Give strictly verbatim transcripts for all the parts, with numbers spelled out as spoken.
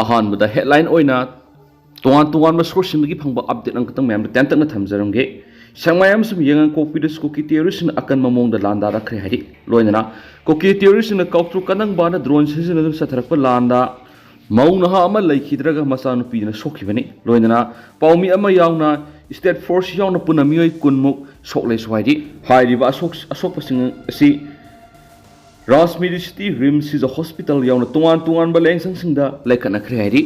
ꯑꯍꯥꯟꯕꯗ headline ꯑꯣꯏꯅ ꯇꯣꯉꯥꯟ ꯇꯣꯉꯥꯟꯕ sourceꯁꯤꯡꯗꯒꯤ ꯐꯪꯕ update ꯑꯃꯈꯛꯇꯪ ꯃꯌꯥꯝꯗ ꯇꯦꯟꯇꯛꯅ ꯊꯝꯖꯔꯝꯒꯦ꯫ ꯁꯦꯛꯃꯥꯏ ꯑꯃꯁꯨꯡ ꯌꯥꯏꯉꯪꯄꯣꯛꯄꯤꯗꯁꯨ ꯀꯨꯀꯤ terroristꯁꯤꯡꯅ ꯑꯀꯟꯕ ꯃꯑꯣꯡꯗ ꯂꯥꯟꯗꯥꯔꯛꯈ꯭ꯔꯦ ꯍꯥꯏꯔꯤ꯫ ꯂꯣꯏꯅꯅ ꯀꯨꯀꯤ terroristꯁꯤꯡꯅ ꯀꯥꯎꯇ꯭ꯔꯨ ꯀꯅꯪꯕꯥꯅ drone ꯁꯤꯖꯤꯟꯅꯗꯨꯅ ꯆꯠꯊꯔꯛꯄ ꯂꯥꯟꯗ ꯃꯧ ꯅꯍꯥ ꯑꯃ ꯂꯩꯈꯤꯗ꯭ꯔꯒ ꯃꯆꯥꯅꯨꯄꯤꯗꯨꯅ ꯁꯣꯛꯈꯤꯕꯅꯤ꯫ ꯂꯣꯏꯅꯅ ꯄꯥꯎꯃꯤ ꯑꯃ ꯌꯥꯎꯅ state force ꯌꯥꯎꯅ ꯄꯨꯟꯅ ꯃꯤꯑꯣꯏ ꯀꯨꯟꯃꯨꯛ ꯁꯣꯛꯂꯦꯁꯨ ꯍꯥꯏꯔꯤ꯫ ꯍꯥꯏꯔꯤꯕ ꯑꯁꯣꯛ-, ꯑꯁꯣꯛꯄꯁꯤꯡ ꯑꯁꯤ ꯔꯥꯖꯃꯤꯔꯤ ꯁꯤꯇꯤ ꯔꯤꯝꯁ ꯁꯤꯖ ꯍꯣꯁꯄꯤꯇꯥꯜ ꯌꯥꯎꯅ ꯇꯣꯉꯥꯟ ꯇꯣꯉꯥꯟꯕ ꯂꯥꯌꯦꯡꯁꯪꯁꯤꯡꯗ ꯂꯩꯈꯠꯅꯈ꯭ꯔꯦ ꯍꯥꯏꯔꯤ꯫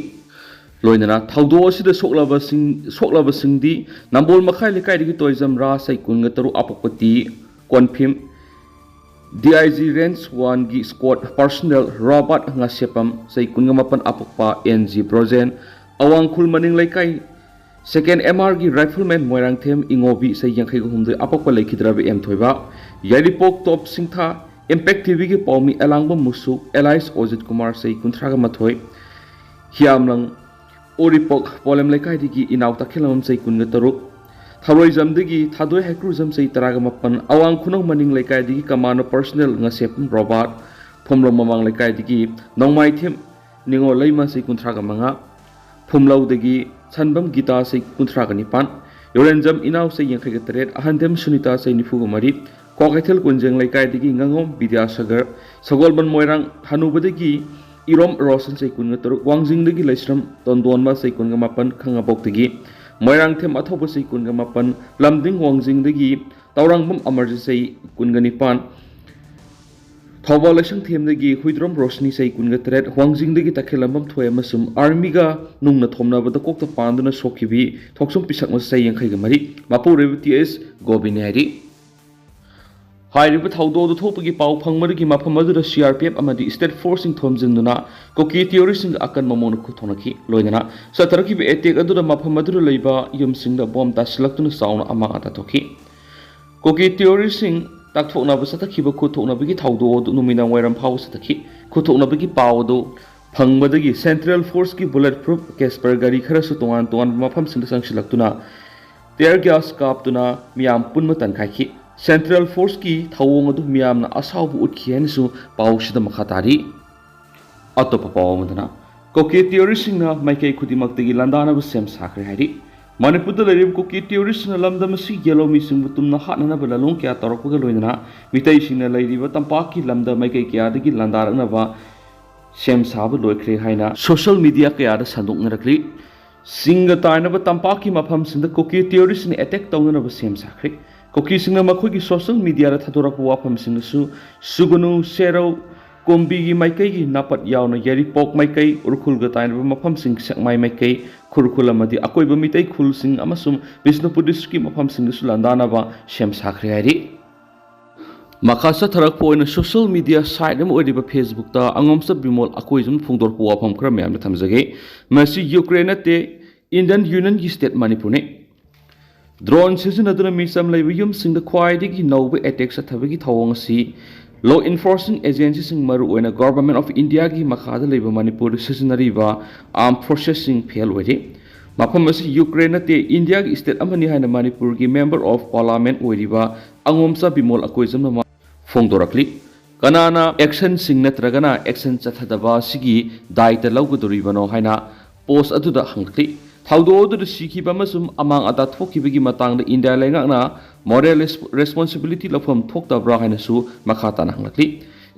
ꯂꯣꯏꯅꯅ ꯊꯧꯗꯣꯛ ꯑꯁꯤꯗ ꯁꯣꯛꯂꯕꯁꯤꯡ, ꯁꯣꯛꯂꯕꯁꯤꯡꯗꯤ ꯅꯝꯕꯣꯜ ꯃꯈꯥꯏ ꯂꯩꯀꯥꯏꯗꯒꯤ ꯇꯣꯏꯖꯝ ꯔꯥꯖ ꯆꯍꯤ ꯀꯨꯟꯒ ꯇꯔꯨꯛ ꯑꯄꯣꯛꯄ T Konphim, D I G Range Oneꯒꯤ squad personnel ꯔꯣꯕꯥꯔꯠ ꯉꯥꯁꯦꯞꯄꯝ ꯆꯍꯤ ꯀꯨꯟꯒ ꯃꯥꯄꯟ ꯑꯄꯣꯛꯄ ꯑꯦꯟ ꯖꯤ ꯕ꯭ꯔꯣꯖꯦꯟ, ꯑꯋꯥꯡꯈꯨꯜ ꯃꯅꯤꯡ ꯂꯩꯀꯥꯏ second M Rꯒꯤ rifleman ꯃꯣꯏꯔꯥꯡꯊꯦꯝ ꯏꯉꯣꯕꯤ ꯆꯍꯤ ꯌꯥꯡꯈꯩꯒ ꯍꯨꯝꯗꯣꯏ ꯑꯄꯣꯛꯄ ꯂꯩꯈꯤꯗ꯭ꯔꯕ ꯑꯦꯝ ꯊꯣꯏꯕ, ꯌꯥꯏꯔꯤꯄꯣꯛ ꯇꯣꯞ ꯁꯤꯡꯊꯥ, Impact ꯇꯤ ꯚꯤꯒꯤ ꯄꯥꯎꯃꯤ ꯑꯂꯥꯡꯕꯝ ꯃꯨꯁꯨ, alias ꯑꯣꯖꯤꯠ ꯀꯨꯃꯥꯔ ꯆꯍꯤ ꯀꯨꯟꯊ꯭ꯔꯥꯒ ꯃꯥꯊꯣꯏ, ꯍꯤꯌꯥꯝꯂꯪ ꯎꯔꯤꯄꯣꯛ ꯄꯣꯂꯦꯝ ꯂꯩꯀꯥꯏꯗꯒꯤ ꯏꯅꯥꯎ ꯇꯈꯦꯜꯂꯝꯕꯝ ꯆꯍꯤ ꯀꯨꯟꯒ ꯇꯔꯨꯛ, ꯊꯔꯣꯏꯖꯝꯗꯒꯤ ꯊꯥꯗꯣꯏ ꯍꯩꯀ꯭ꯔꯨꯖꯝ ꯆꯍꯤ ꯇꯔꯥꯒ ꯃꯥꯄꯟ, ꯑꯋꯥꯡ ꯈꯨꯅꯧ ꯃꯅꯤꯡ ꯂꯩꯀꯥꯏꯗꯒꯤ commando personnel ꯉꯥꯁꯦꯞꯄꯝ ꯔꯣꯕꯥꯔꯠ, ꯐꯨꯝꯂꯣꯡ ꯃꯃꯥꯡ ꯂꯩꯀꯥꯏꯗꯒꯤ ꯅꯣꯡꯃꯥꯏꯊꯦꯝ ꯅꯤꯉꯣꯜ ꯂꯩꯃ ꯆꯍꯤ ꯀꯨꯟꯊ꯭ꯔꯥꯒ ꯃꯉꯥ, ꯐꯨꯝꯂꯧꯗꯒꯤ ꯁꯟꯕꯝ ꯒꯤꯇꯥ ꯆꯍꯤ ꯀꯨꯟꯊ꯭ꯔꯥꯒ ꯅꯤꯄꯥꯟ, ꯌꯣꯔꯦꯟꯖꯝ ꯏꯅꯥꯎ ꯆꯍꯤ ꯌꯥꯡꯈꯩꯒ ꯇꯔꯦꯠ, ꯑꯍꯟꯊꯦꯝ ꯁꯨꯅꯤꯇꯥ ꯆꯍꯤ ꯅꯤꯐꯨꯒ ꯃꯔꯤ, ꯀ꯭ꯋꯥꯀꯩꯊꯦꯜ ꯀꯣꯟꯖꯦꯡ ꯂꯩꯀꯥꯏꯗꯒꯤ ꯉꯥꯉꯣꯝ ꯕꯤꯗ꯭ꯌꯥꯁꯥꯒꯔ, ꯁꯒꯣꯜꯕꯟ ꯃꯣꯏꯔꯥꯡ ꯍꯅꯨꯕꯗꯒꯤ ꯏꯔꯣꯝ ꯔꯣꯁꯟ ꯆꯍꯤ ꯀꯨꯟꯒ ꯇꯔꯨꯛ, ꯋꯥꯡꯖꯤꯡꯗꯒꯤ ꯂꯩꯁ꯭ꯔꯝ ꯇꯣꯟꯗꯣꯟꯕ ꯆꯍꯤ ꯀꯨꯟꯒ ꯃꯥꯄꯟ ꯈꯥꯉꯕꯣꯛꯇꯒꯤ, ꯃꯣꯏꯔꯥꯡꯊꯦꯝ ꯑꯊꯧꯕ ꯆꯍꯤ ꯀꯨꯟꯒ ꯃꯥꯄꯟ, ꯂꯝꯗꯤꯡ ꯋꯥꯡꯖꯤꯡꯗꯒꯤ ꯇꯧꯔꯥꯡꯕꯝ ꯑꯃꯔꯖꯤꯠ ꯆꯍꯤ ꯀꯨꯟꯒ ꯅꯤꯄꯥꯟ, ꯊꯧꯕꯥꯜ ꯂꯩꯁꯪꯊꯦꯝꯗꯒꯤ ꯍꯨꯏꯗ꯭ꯔꯣꯝ ꯔꯣꯁꯅꯤ ꯆꯍꯤ ꯀꯨꯟꯒ ꯇꯔꯦꯠ, ꯋꯥꯡꯖꯤꯡꯗꯒꯤ ꯇꯈꯦꯜꯂꯝꯕꯝ ꯊꯣꯏ ꯑꯃꯁꯨꯡ armyꯒ ꯅꯨꯡꯅ ꯊꯣꯝꯅꯕꯗ ꯀꯣꯛꯇ ꯄꯥꯟꯗꯨꯅ ꯁꯣꯛꯈꯤꯕꯤ ꯊꯣꯛꯆꯨꯝ ꯄꯤꯁꯛꯃꯁꯨ ꯆꯍꯤ ꯌꯥꯡꯈꯩꯒ ꯃꯔꯤ, ꯃꯄꯨꯔꯣꯏꯕ ꯇꯤ ꯑꯦꯁ ꯒꯣꯕꯤꯟꯅꯤ ꯍꯥꯏꯔꯤ꯫ ꯍꯥꯏꯔꯤꯕ ꯊꯧꯗꯣꯛ ꯑꯗꯨ ꯊꯣꯛꯄꯒꯤ ꯄꯥꯎ ꯐꯪꯕꯗꯒꯤ ꯃꯐꯝ ꯑꯗꯨꯗ ꯁꯤ ꯑꯥꯔ ꯄꯤ ꯑꯦꯐ ꯑꯃꯗꯤ state forceꯁꯤꯡ ꯊꯣꯝꯖꯤꯟꯗꯨꯅ ꯀꯨꯀꯤ terroristꯁꯤꯡꯒ ꯑꯀꯟꯕ ꯃꯑꯣꯡꯗ ꯈꯨꯠ ꯊꯣꯛꯅꯈꯤ꯫ ꯂꯣꯏꯅꯅ ꯆꯠꯊꯔꯛꯈꯤꯕ attack ꯑꯗꯨꯗ ꯃꯐꯝ ꯑꯗꯨꯗ ꯂꯩꯕ ꯌꯨꯝꯁꯤꯡꯗ bomb ꯇꯥꯁꯤꯜꯂꯛꯇꯨꯅ ꯆꯥꯎꯅ ꯑꯃꯥꯡ ꯑꯇꯥ ꯊꯣꯛꯈꯤ꯫ ꯀꯨꯀꯤ terroristꯁꯤꯡ ꯇꯥꯛꯊꯣꯛꯅꯕ ꯆꯠꯊꯈꯤꯕ ꯈꯨꯠ ꯊꯣꯛꯅꯕꯒꯤ ꯊꯧꯗꯣꯛ ꯑꯗꯨ ꯅꯨꯃꯤꯗꯥꯡ ꯋꯥꯏꯔꯝ ꯐꯥꯎꯕ ꯆꯠꯊꯈꯤ꯫ ꯈꯨꯠ ꯊꯣꯛꯅꯕꯒꯤ ꯄꯥꯎ ꯑꯗꯨ ꯐꯪꯕꯗꯒꯤ central forceꯀꯤ bullet proof Casper ꯒꯥꯔꯤ ꯈꯔꯁꯨ ꯇꯣꯉꯥꯟ ꯇꯣꯉꯥꯟꯕ ꯃꯐꯝꯁꯤꯡꯗ ꯆꯪꯁꯤꯜꯂꯛꯇꯨꯅ tear gas ꯀꯥꯞꯇꯨꯅ ꯃꯤꯌꯥꯝ ꯄꯨꯟꯕ ꯇꯟꯈꯥꯏꯈꯤ꯫ Central forceꯀꯤ ꯊꯧꯑꯣꯡ ꯑꯗꯨ ꯃꯤꯌꯥꯝꯅ ꯑꯁꯥꯎꯕ ꯎꯠꯈꯤ ꯍꯥꯏꯅꯁꯨ ꯄꯥꯎꯁꯤꯗ ꯃꯈꯥ ꯇꯥꯔꯤ꯫ ꯑꯇꯣꯞꯄ ꯄꯥꯎ ꯑꯃꯗꯅ, ꯀꯨꯀꯤ ꯇꯦꯔꯣꯔꯤꯁꯁꯤꯡꯅ ꯃꯥꯏꯀꯩ ꯈꯨꯗꯤꯡꯃꯛꯇꯒꯤ ꯂꯥꯟꯗꯥꯅꯕ ꯁꯦꯝ ꯁꯥꯈ꯭ꯔꯦ ꯍꯥꯏꯔꯤ꯫ ꯃꯅꯤꯄꯨꯔꯗ ꯂꯩꯔꯤꯕ ꯀꯨꯀꯤ ꯇꯦꯔꯣꯔꯤꯁꯁꯤꯡꯅ ꯂꯝꯗꯝ ꯑꯁꯤꯒꯤ ꯌꯦꯜꯍꯧꯃꯤꯁꯤꯡꯕꯨ ꯇꯨꯝꯅ ꯍꯥꯠꯅꯅꯕ ꯂꯥꯂꯣꯡ ꯀꯌꯥ ꯇꯧꯔꯛꯄꯒ ꯂꯣꯏꯅꯅ ꯃꯤꯇꯩꯁꯤꯡꯅ ꯂꯩꯔꯤꯕ ꯇꯝꯄꯥꯛꯀꯤ ꯂꯝꯗ ꯃꯥꯏꯀꯩ ꯀꯌꯥꯗꯒꯤ ꯂꯥꯟꯗꯥꯔꯛꯅꯕ ꯁꯦꯝ ꯁꯥꯕ ꯂꯣꯏꯈ꯭ꯔꯦ ꯍꯥꯏꯅ ꯁꯣꯁꯤꯌꯦꯜ ꯃꯤꯗꯤꯌꯥ ꯀꯌꯥꯗ ꯁꯟꯗꯣꯛꯅꯔꯛꯂꯤ꯫ ꯆꯤꯡꯒ ꯇꯥꯏꯅꯕ ꯇꯝꯄꯥꯛꯀꯤ ꯃꯐꯝꯁꯤꯡꯗ ꯀꯨꯀꯤ ꯇꯦꯔꯣꯔꯤꯁꯁꯤꯡꯅ ꯑꯦꯇꯦꯛ ꯇꯧꯅꯅꯕ ꯁꯦꯝ ꯁꯥꯈ꯭ꯔꯦ꯫ ꯀꯨꯀꯤꯁꯤꯡꯅ ꯃꯈꯣꯏꯒꯤ ꯁꯣꯁꯤꯌꯦꯜ ꯃꯤꯗꯤꯌꯥꯗ ꯊꯥꯗꯣꯔꯛꯄ ꯋꯥꯐꯝꯁꯤꯡꯗꯁꯨ ꯁꯨꯒꯅꯨ, ꯁꯦꯔꯧ, ꯀꯨꯝꯕꯤꯒꯤ ꯃꯥꯏꯀꯩꯒꯤ ꯅꯥꯄꯠ ꯌꯥꯎꯅ ꯌꯥꯏꯔꯤꯄꯣꯛ ꯃꯥꯏꯀꯩ, ꯎꯔꯈꯨꯜꯒ ꯇꯥꯏꯅꯕ ꯃꯐꯝꯁꯤꯡ ꯁꯦꯛꯃꯥꯏ ꯃꯥꯏꯀꯩ, ꯈꯨꯔꯈꯨꯜ ꯑꯃꯗꯤ ꯑꯀꯣꯏꯕ ꯃꯤꯇꯩ ꯈꯨꯜꯁꯤꯡ ꯑꯃꯁꯨꯡ ꯕꯤꯁꯅꯨꯄꯨꯔ ꯗꯤꯁꯇ꯭ꯔꯤꯛꯀꯤ ꯃꯐꯝꯁꯤꯡꯗꯁꯨ ꯂꯥꯟꯗꯥꯅꯕ ꯁꯦꯝ ꯁꯥꯈ꯭ꯔꯦ ꯍꯥꯏꯔꯤ꯫ ꯃꯈꯥ ꯆꯠꯊꯔꯛꯄ ꯑꯣꯏꯅ ꯁꯣꯁꯤꯌꯦꯜ ꯃꯤꯗꯤꯌꯥ ꯁꯥꯏꯠ ꯑꯃ ꯑꯣꯏꯔꯤꯕ ꯐꯦꯁꯕꯨꯛꯇ ꯑꯉꯣꯝꯆꯥ ꯕꯤꯃꯣꯜ ꯑꯀꯣꯏꯖꯝ ꯐꯣꯡꯗꯣꯔꯛꯄ ꯋꯥꯐꯝ ꯈꯔ ꯃꯌꯥꯝꯗ ꯊꯝꯖꯒꯦ꯫ ꯃꯁꯤ ꯌꯨꯀ꯭ꯔꯦꯟ ꯅꯠꯇꯦ, ꯏꯟꯗꯤꯌꯟ ꯌꯨꯅꯤꯌꯟꯒꯤ ꯁ꯭ꯇꯦꯠ ꯃꯅꯤꯄꯨꯔꯅꯤ꯫ ꯗ꯭ꯔꯣꯟ ꯁꯤꯖꯤꯟꯅꯗꯨꯅ ꯃꯤꯆꯝ ꯂꯩꯕ ꯌꯨꯝꯁꯤꯡꯗ ꯈ꯭ꯋꯥꯏꯗꯒꯤ ꯅꯧꯕ ꯑꯦꯇꯦꯛ ꯆꯠꯊꯕꯒꯤ ꯊꯧꯑꯣꯡ ꯑꯁꯤ ꯂꯣ ꯏꯟꯐꯣꯔꯁꯤꯡ ꯑꯦꯖꯦꯟꯁꯤꯁꯤꯡ, ꯃꯔꯨꯑꯣꯏꯅ ꯒꯣꯚꯔꯟꯃꯦꯟꯠ ꯑꯣꯐ ꯏꯟꯗꯤꯌꯥꯒꯤ ꯃꯈꯥꯗ ꯂꯩꯕ ꯃꯅꯤꯄꯨꯔꯗ ꯁꯤꯖꯤꯟꯅꯔꯤꯕ ꯑꯥꯔꯝ ꯐꯣꯔꯁꯦꯁꯁꯤꯡ ꯐꯦꯜ ꯑꯣꯏꯔꯤ꯫ ꯃꯐꯝ ꯑꯁꯤ ꯌꯨꯀ꯭ꯔꯦꯟ ꯅꯠꯇꯦ, ꯏꯟꯗꯤꯌꯥꯒꯤ ꯁ꯭ꯇꯦꯠ ꯑꯃꯅꯤ ꯍꯥꯏꯅ ꯃꯅꯤꯄꯨꯔꯒꯤ ꯃꯦꯝꯕꯔ ꯑꯣꯐ ꯄꯥꯔꯂꯥꯃꯦꯟꯠ ꯑꯣꯏꯔꯤꯕ ꯑꯉꯣꯝꯆꯥ ꯕꯤꯃꯣꯜ ꯑꯀꯣꯏꯖꯝꯅ ꯐꯣꯡꯗꯣꯔꯛꯂꯤ꯫ ꯀꯅꯥꯅ ꯑꯦꯛꯁꯟꯁꯤꯡ ꯅꯠꯇ꯭ꯔꯒꯅ ꯑꯦꯛꯁꯟ ꯆꯠꯊꯗꯕ ꯑꯁꯤꯒꯤ ꯗꯥꯏꯇ ꯂꯧꯒꯗꯧꯔꯤꯕꯅꯣ ꯍꯥꯏꯅ ꯄꯣꯁ ꯑꯗꯨꯗ ꯍꯪꯂꯛꯂꯤ꯫ ꯊꯧꯗꯣꯛ ꯑꯗꯨꯗ ꯁꯤꯈꯤꯕ ꯑꯃꯁꯨꯡ ꯑꯃꯥꯡ ꯑꯇꯥ ꯊꯣꯛꯈꯤꯕꯒꯤ ꯃꯇꯥꯡꯗ ꯏꯟꯗꯤꯌꯥ ꯂꯩꯉꯥꯛꯅ ꯃꯣꯔꯦꯜ ꯔꯦꯁ-, ꯔꯦꯁꯄꯣꯟꯁꯤꯕꯤꯂꯤꯇꯤ ꯂꯧꯐꯝ ꯊꯣꯛꯇꯕ꯭ꯔꯥ ꯍꯥꯏꯅꯁꯨ ꯃꯈꯥ ꯇꯥꯅ ꯍꯪꯂꯛꯂꯤ꯫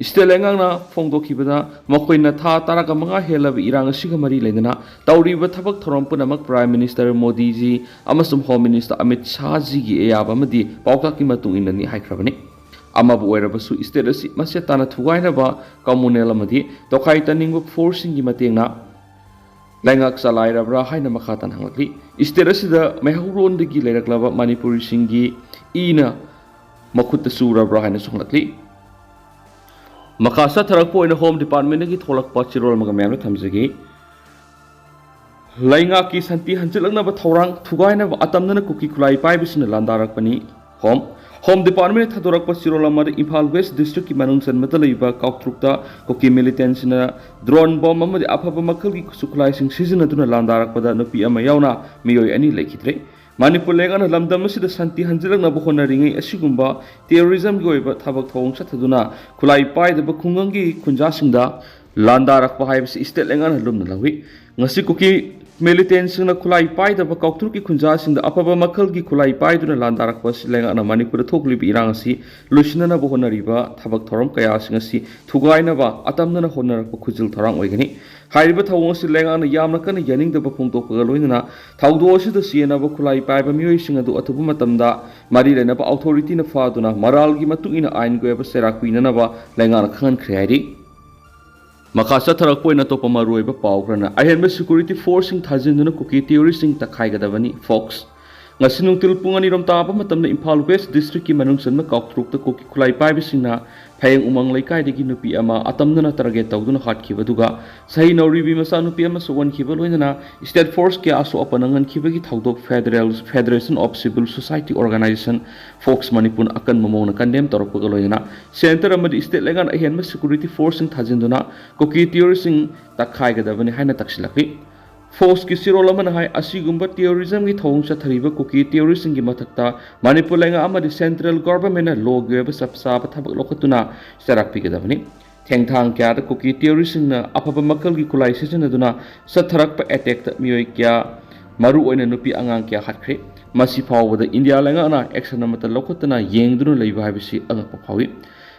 ꯁ꯭ꯇꯦꯠ ꯂꯩꯉꯥꯛꯅ ꯐꯣꯡꯗꯣꯛꯈꯤꯕꯗ ꯃꯈꯣꯏꯅ ꯊꯥ ꯇꯔꯥꯒ ꯃꯉꯥ ꯍꯦꯜꯂꯕ ꯏꯔꯥꯡ ꯑꯁꯤꯒ ꯃꯔꯤ ꯂꯩꯅꯅ ꯇꯧꯔꯤꯕ ꯊꯕꯛ ꯊꯧꯔꯝ ꯄꯨꯝꯅꯃꯛ ꯄ꯭ꯔꯥꯏꯝ ꯃꯤꯅꯤꯁꯇꯔ ꯃꯣꯗꯤꯖꯤ ꯑꯃꯁꯨꯡ ꯍꯣꯝ ꯃꯤꯅꯤꯁꯇꯔ ꯑꯃꯤꯠ ꯁꯥꯍꯖꯤꯒꯤ ꯑꯌꯥꯕ ꯑꯃꯗꯤ ꯄꯥꯎꯇꯥꯛꯀꯤ ꯃꯇꯨꯡ ꯏꯟꯅꯅꯤ ꯍꯥꯏꯈ꯭ꯔꯕꯅꯤ꯫ ꯑꯃꯕꯨ ꯑꯣꯏꯔꯕꯁꯨ, ꯁ꯭ꯇꯦꯠ ꯑꯁꯤ ꯃꯁꯦ ꯇꯥꯅ ꯊꯨꯒꯥꯏꯅꯕ ꯀꯝꯃꯨꯅꯦꯜ ꯑꯃꯗꯤ ꯇꯣꯈꯥꯏ ꯇꯥꯅꯤꯡꯕ ꯐꯣꯔꯁꯁꯤꯡꯒꯤ ꯃꯇꯦꯡꯅ ꯂꯩꯉꯥꯛ ꯆꯂꯥꯏꯔꯕ꯭ꯔꯥ ꯍꯥꯏꯅ ꯃꯈꯥ ꯇꯥꯅ ꯍꯪꯂꯛꯂꯤ꯫ ꯁ꯭ꯇꯦꯠ ꯑꯁꯤꯗ ꯃꯩꯍꯧꯔꯣꯟꯗꯒꯤ ꯂꯩꯔꯛꯂꯕ ꯃꯅꯤꯄꯨꯔꯤꯁꯤꯡꯒꯤ ꯏꯅ ꯃꯈꯨꯠꯇ ꯆꯨꯔꯕ꯭ꯔꯥ ꯍꯥꯏꯅꯁꯨ ꯍꯪꯂꯛꯂꯤ꯫ ꯃꯈꯥ ꯆꯠꯊꯔꯛꯄ ꯑꯣꯏꯅ ꯍꯣꯝ ꯗꯤꯄꯥꯔꯠꯃꯦꯟꯠꯇꯒꯤ ꯊꯣꯛꯂꯛꯄ ꯆꯦꯔꯣꯜ ꯑꯃꯒ ꯃꯌꯥꯝꯗ ꯊꯝꯖꯒꯦ꯫ ꯂꯩꯉꯥꯛꯀꯤ ꯁꯥꯟꯇꯤ ꯍꯟꯖꯤꯜꯂꯛꯅꯕ ꯊꯧꯔꯥꯡ ꯊꯨꯒꯥꯏꯅꯕ ꯑꯇꯝꯅꯅ ꯀꯨꯀꯤ ꯈꯨꯠꯂꯥꯏ ꯄꯥꯏꯕꯁꯤꯡꯅ ꯂꯥꯟꯗꯥꯔꯛꯄꯅꯤ꯫ ꯍꯣꯝ, ꯍꯣꯝ ꯗꯤꯄꯥꯔꯠꯃꯦꯟꯠꯅ ꯊꯥꯗꯣꯔꯛꯄ ꯆꯦꯔꯣꯜ ꯑꯃꯗ ꯏꯝꯐꯥꯜ ꯋꯦꯁ ꯗꯤꯁꯇ꯭ꯔꯤꯛꯀꯤ ꯃꯅꯨꯡ ꯆꯟꯕꯗ ꯂꯩꯕ ꯀꯥꯎꯇ꯭ꯔꯨꯛꯇ ꯀꯨꯀꯤ ꯃꯤꯂꯤꯇꯦꯟꯠꯁꯤꯡꯅ ꯗ꯭ꯔꯣꯟ ꯕꯣꯝ ꯑꯃꯗꯤ ꯑꯐꯕ ꯃꯈꯜꯒꯤ ꯈꯨꯠꯁꯨ ꯈꯨꯠꯂꯥꯏꯁꯤꯡ ꯁꯤꯖꯤꯟꯅꯗꯨꯅ ꯂꯥꯟꯗꯥꯔꯛꯄꯗ ꯅꯨꯄꯤ ꯑꯃ ꯌꯥꯎꯅ ꯃꯤꯑꯣꯏ ꯑꯅꯤ ꯂꯩꯈꯤꯗ꯭ꯔꯦ꯫ ꯃꯅꯤꯄꯨꯔ ꯂꯩꯉꯥꯛꯅ ꯂꯝꯗꯝ ꯑꯁꯤꯗ ꯁꯥꯟꯇꯤ ꯍꯟꯖꯤꯜꯂꯛꯅꯕ ꯍꯣꯠꯅꯔꯤꯉꯩ ꯑꯁꯤꯒꯨꯝꯕ ꯇꯦꯔꯣꯔꯤꯖꯝꯒꯤ ꯑꯣꯏꯕ ꯊꯕꯛ ꯊꯧꯑꯣꯡ ꯆꯠꯊꯗꯨꯅ ꯈꯨꯠꯂꯥꯏ ꯄꯥꯏꯗꯕ ꯈꯨꯡꯒꯪꯒꯤ ꯈꯨꯟꯖꯥꯁꯤꯡꯗ ꯂꯥꯟꯗꯥꯔꯛꯄ ꯍꯥꯏꯕꯁꯤ ꯏꯁꯇꯦꯠ ꯂꯩꯉꯥꯛꯅ ꯂꯨꯝꯅ ꯂꯧꯏ꯫ ꯉꯁꯤ ꯀꯨꯀꯤ ꯃꯤꯂꯤꯇꯦꯟꯁꯤꯡꯅ ꯈꯨꯠꯂꯥꯏ ꯄꯥꯏꯗꯕ ꯀꯥꯎꯇ꯭ꯔꯨꯛꯀꯤ ꯈꯨꯟꯖꯥꯁꯤꯡꯗ ꯑꯐꯕ ꯃꯈꯜꯒꯤ ꯈꯨꯠꯂꯥꯏ ꯄꯥꯏꯗꯨꯅ ꯂꯥꯟꯗꯥꯔꯛꯄ ꯑꯁꯤ ꯂꯩꯉꯥꯛꯅ ꯃꯅꯤꯄꯨꯔꯗ ꯊꯣꯛꯂꯤꯕ ꯏꯔꯥꯡ ꯑꯁꯤ ꯂꯣꯏꯁꯤꯟꯅꯅꯕ ꯍꯣꯠꯅꯔꯤꯕ ꯊꯕꯛ ꯊꯧꯔꯝ ꯀꯌꯥꯁꯤꯡ ꯑꯁꯤ ꯊꯨꯒꯥꯏꯅꯕ ꯑꯇꯝꯅꯅ ꯍꯣꯠꯅꯔꯛꯄ ꯈꯨꯖꯤꯜ ꯊꯧꯔꯥꯡ ꯑꯣꯏꯒꯅꯤ꯫ ꯍꯥꯏꯔꯤꯕ ꯊꯧꯑꯣꯡ ꯑꯁꯤ ꯂꯩꯉꯥꯛꯅ ꯌꯥꯝꯅ ꯀꯟꯅ ꯌꯥꯅꯤꯡꯗꯕ ꯐꯣꯡꯗꯣꯛꯄꯒ ꯂꯣꯏꯅꯅ ꯊꯧꯗꯣꯛ ꯑꯁꯤꯗ ꯆꯦꯟꯅꯕ ꯈꯨꯠꯂꯥꯏ ꯄꯥꯏꯕ ꯃꯤꯑꯣꯏꯁꯤꯡ ꯑꯗꯨ ꯑꯊꯨꯕ ꯃꯇꯝꯗ ꯃꯔꯤ ꯂꯩꯅꯕ ꯑꯣꯊꯣꯔꯤꯇꯤꯅ ꯐꯥꯗꯨꯅ ꯃꯔꯥꯜꯒꯤ ꯃꯇꯨꯡ ꯏꯟꯅ ꯑꯥꯏꯟꯒꯤ ꯑꯣꯏꯕ ꯆꯩꯔꯥꯛ ꯄꯤꯅꯅꯕ ꯂꯩꯉꯥꯛꯅ ꯈꯪꯍꯟꯈ꯭ꯔꯦ ꯍꯥꯏꯔꯤ꯫ ꯃꯈꯥ ꯆꯠꯊꯔꯛꯄ ꯑꯣꯏꯅ ꯑꯇꯣꯞꯄ ꯃꯔꯨꯑꯣꯏꯕ ꯄꯥꯎ ꯈꯔꯅ, ꯑꯍꯦꯟꯕ ꯁꯦꯀ꯭ꯌꯨꯔꯤꯇꯤ ꯐꯣꯔꯁꯁꯤꯡ ꯊꯥꯖꯤꯟꯗꯨꯅ ꯀꯨꯀꯤ ꯇꯦꯔꯣꯔꯤꯁꯁꯤꯡ ꯇꯛꯈꯥꯏꯒꯗꯕꯅꯤ, ꯐꯣꯛꯁ꯫ ꯉꯁꯤ ꯅꯨꯡꯊꯤꯜ ꯄꯨꯡ ꯑꯅꯤꯔꯣꯝ ꯇꯥꯕ ꯃꯇꯝꯗ ꯏꯝꯐꯥꯜ ꯋꯦꯁ ꯗꯤꯁꯇ꯭ꯔꯤꯛꯀꯤ ꯃꯅꯨꯡ ꯆꯟꯕ ꯀꯥꯎꯇ꯭ꯔꯨꯛꯇ ꯀꯨꯀꯤ ꯈꯨꯠꯂꯥꯏ ꯄꯥꯏꯕꯁꯤꯡꯅ ꯐꯌꯦꯡ ꯎꯃꯪ ꯂꯩꯀꯥꯏꯗꯒꯤ ꯅꯨꯄꯤ ꯑꯃ ꯑꯇꯝꯅꯅ ꯇꯥꯔꯒꯦꯠ ꯇꯧꯗꯨꯅ ꯍꯥꯠꯈꯤꯕ ꯑꯗꯨꯒ ꯆꯍꯤ ꯅꯧꯔꯤꯕꯤ ꯃꯆꯥꯅꯨꯄꯤ ꯑꯃ ꯁꯣꯛꯍꯟꯈꯤꯕ ꯂꯣꯏꯅꯅ ꯏꯁꯇꯦꯠ ꯐꯣꯔꯁ ꯀꯌꯥ ꯑꯁꯣꯛ ꯑꯄꯟ ꯅꯪꯍꯟꯈꯤꯕꯒꯤ ꯊꯧꯗꯣꯛ federal, federation of civil society organisation, FOCS ꯃꯅꯤꯄꯨꯔꯅ ꯑꯀꯟꯕ ꯃꯑꯣꯡꯗ ꯀꯟꯗꯦꯝ ꯇꯧꯔꯛꯄꯒ ꯂꯣꯏꯅꯅ ꯁꯦꯟꯇꯔ ꯑꯃꯗꯤ ꯏꯁꯇꯦꯠ ꯂꯩꯉꯥꯛꯅ ꯑꯍꯦꯟꯕ ꯁꯦꯀ꯭ꯌꯨꯔꯤꯇꯤ ꯐꯣꯔꯁꯁꯤꯡ ꯊꯥꯖꯤꯟꯗꯨꯅ ꯀꯨꯀꯤ ꯇꯦꯔꯣꯔꯤꯁꯁꯤꯡ ꯇꯛꯈꯥꯏꯒꯗꯕꯅꯤ ꯍꯥꯏꯅ ꯇꯛꯁꯤꯜꯂꯛꯂꯤ꯫ ꯐꯣꯛꯁꯀꯤ ꯆꯦꯔꯣꯜ ꯑꯃꯅ ꯍꯥꯏ, ꯑꯁꯤꯒꯨꯝꯕ ꯇꯦꯔꯣꯔꯤꯖꯝꯒꯤ ꯊꯧꯑꯣꯡ ꯆꯠꯊꯔꯤꯕ ꯀꯨꯀꯤ ꯇꯦꯔꯣꯔꯤꯁꯁꯤꯡꯒꯤ ꯃꯊꯛꯇ ꯃꯅꯤꯄꯨꯔ ꯂꯩꯉꯥꯛ ꯑꯃꯗꯤ ꯁꯦꯟꯇ꯭ꯔꯦꯜ ꯒꯣꯚꯔꯟꯃꯦꯟꯠꯅ ꯂꯣꯒꯤ ꯑꯣꯏꯕ ꯆꯞ ꯆꯥꯕ ꯊꯕꯛ ꯂꯧꯈꯠꯇꯨꯅ ꯆꯩꯔꯥꯛ ꯄꯤꯒꯗꯕꯅꯤ꯫ ꯊꯦꯡꯊꯥꯡ ꯀꯌꯥꯗ ꯀꯨꯀꯤ ꯇꯦꯔꯣꯔꯤꯁꯁꯤꯡꯅ ꯑꯐꯕ ꯃꯈꯜꯒꯤ ꯈꯨꯠꯂꯥꯏ ꯁꯤꯖꯤꯟꯅꯗꯨꯅ ꯆꯠꯊꯔꯛꯄ ꯑꯦꯇꯦꯛꯇ ꯃꯤꯑꯣꯏ ꯀꯌꯥ, ꯃꯔꯨꯑꯣꯏꯅ ꯅꯨꯄꯤ ꯑꯉꯥꯡ ꯀꯌꯥ ꯍꯥꯠꯈ꯭ꯔꯦ꯫ ꯃꯁꯤ ꯐꯥꯎꯕꯗ ꯏꯟꯗꯤꯌꯥ ꯂꯩꯉꯥꯛꯅ ꯑꯦꯛꯁꯟ ꯑꯃꯠꯇ ꯂꯧꯈꯠꯇꯅ ꯌꯦꯡꯗꯨꯅ ꯂꯩꯕ ꯍꯥꯏꯕꯁꯤ ꯑꯉꯛꯄ ꯐꯥꯎꯏ꯫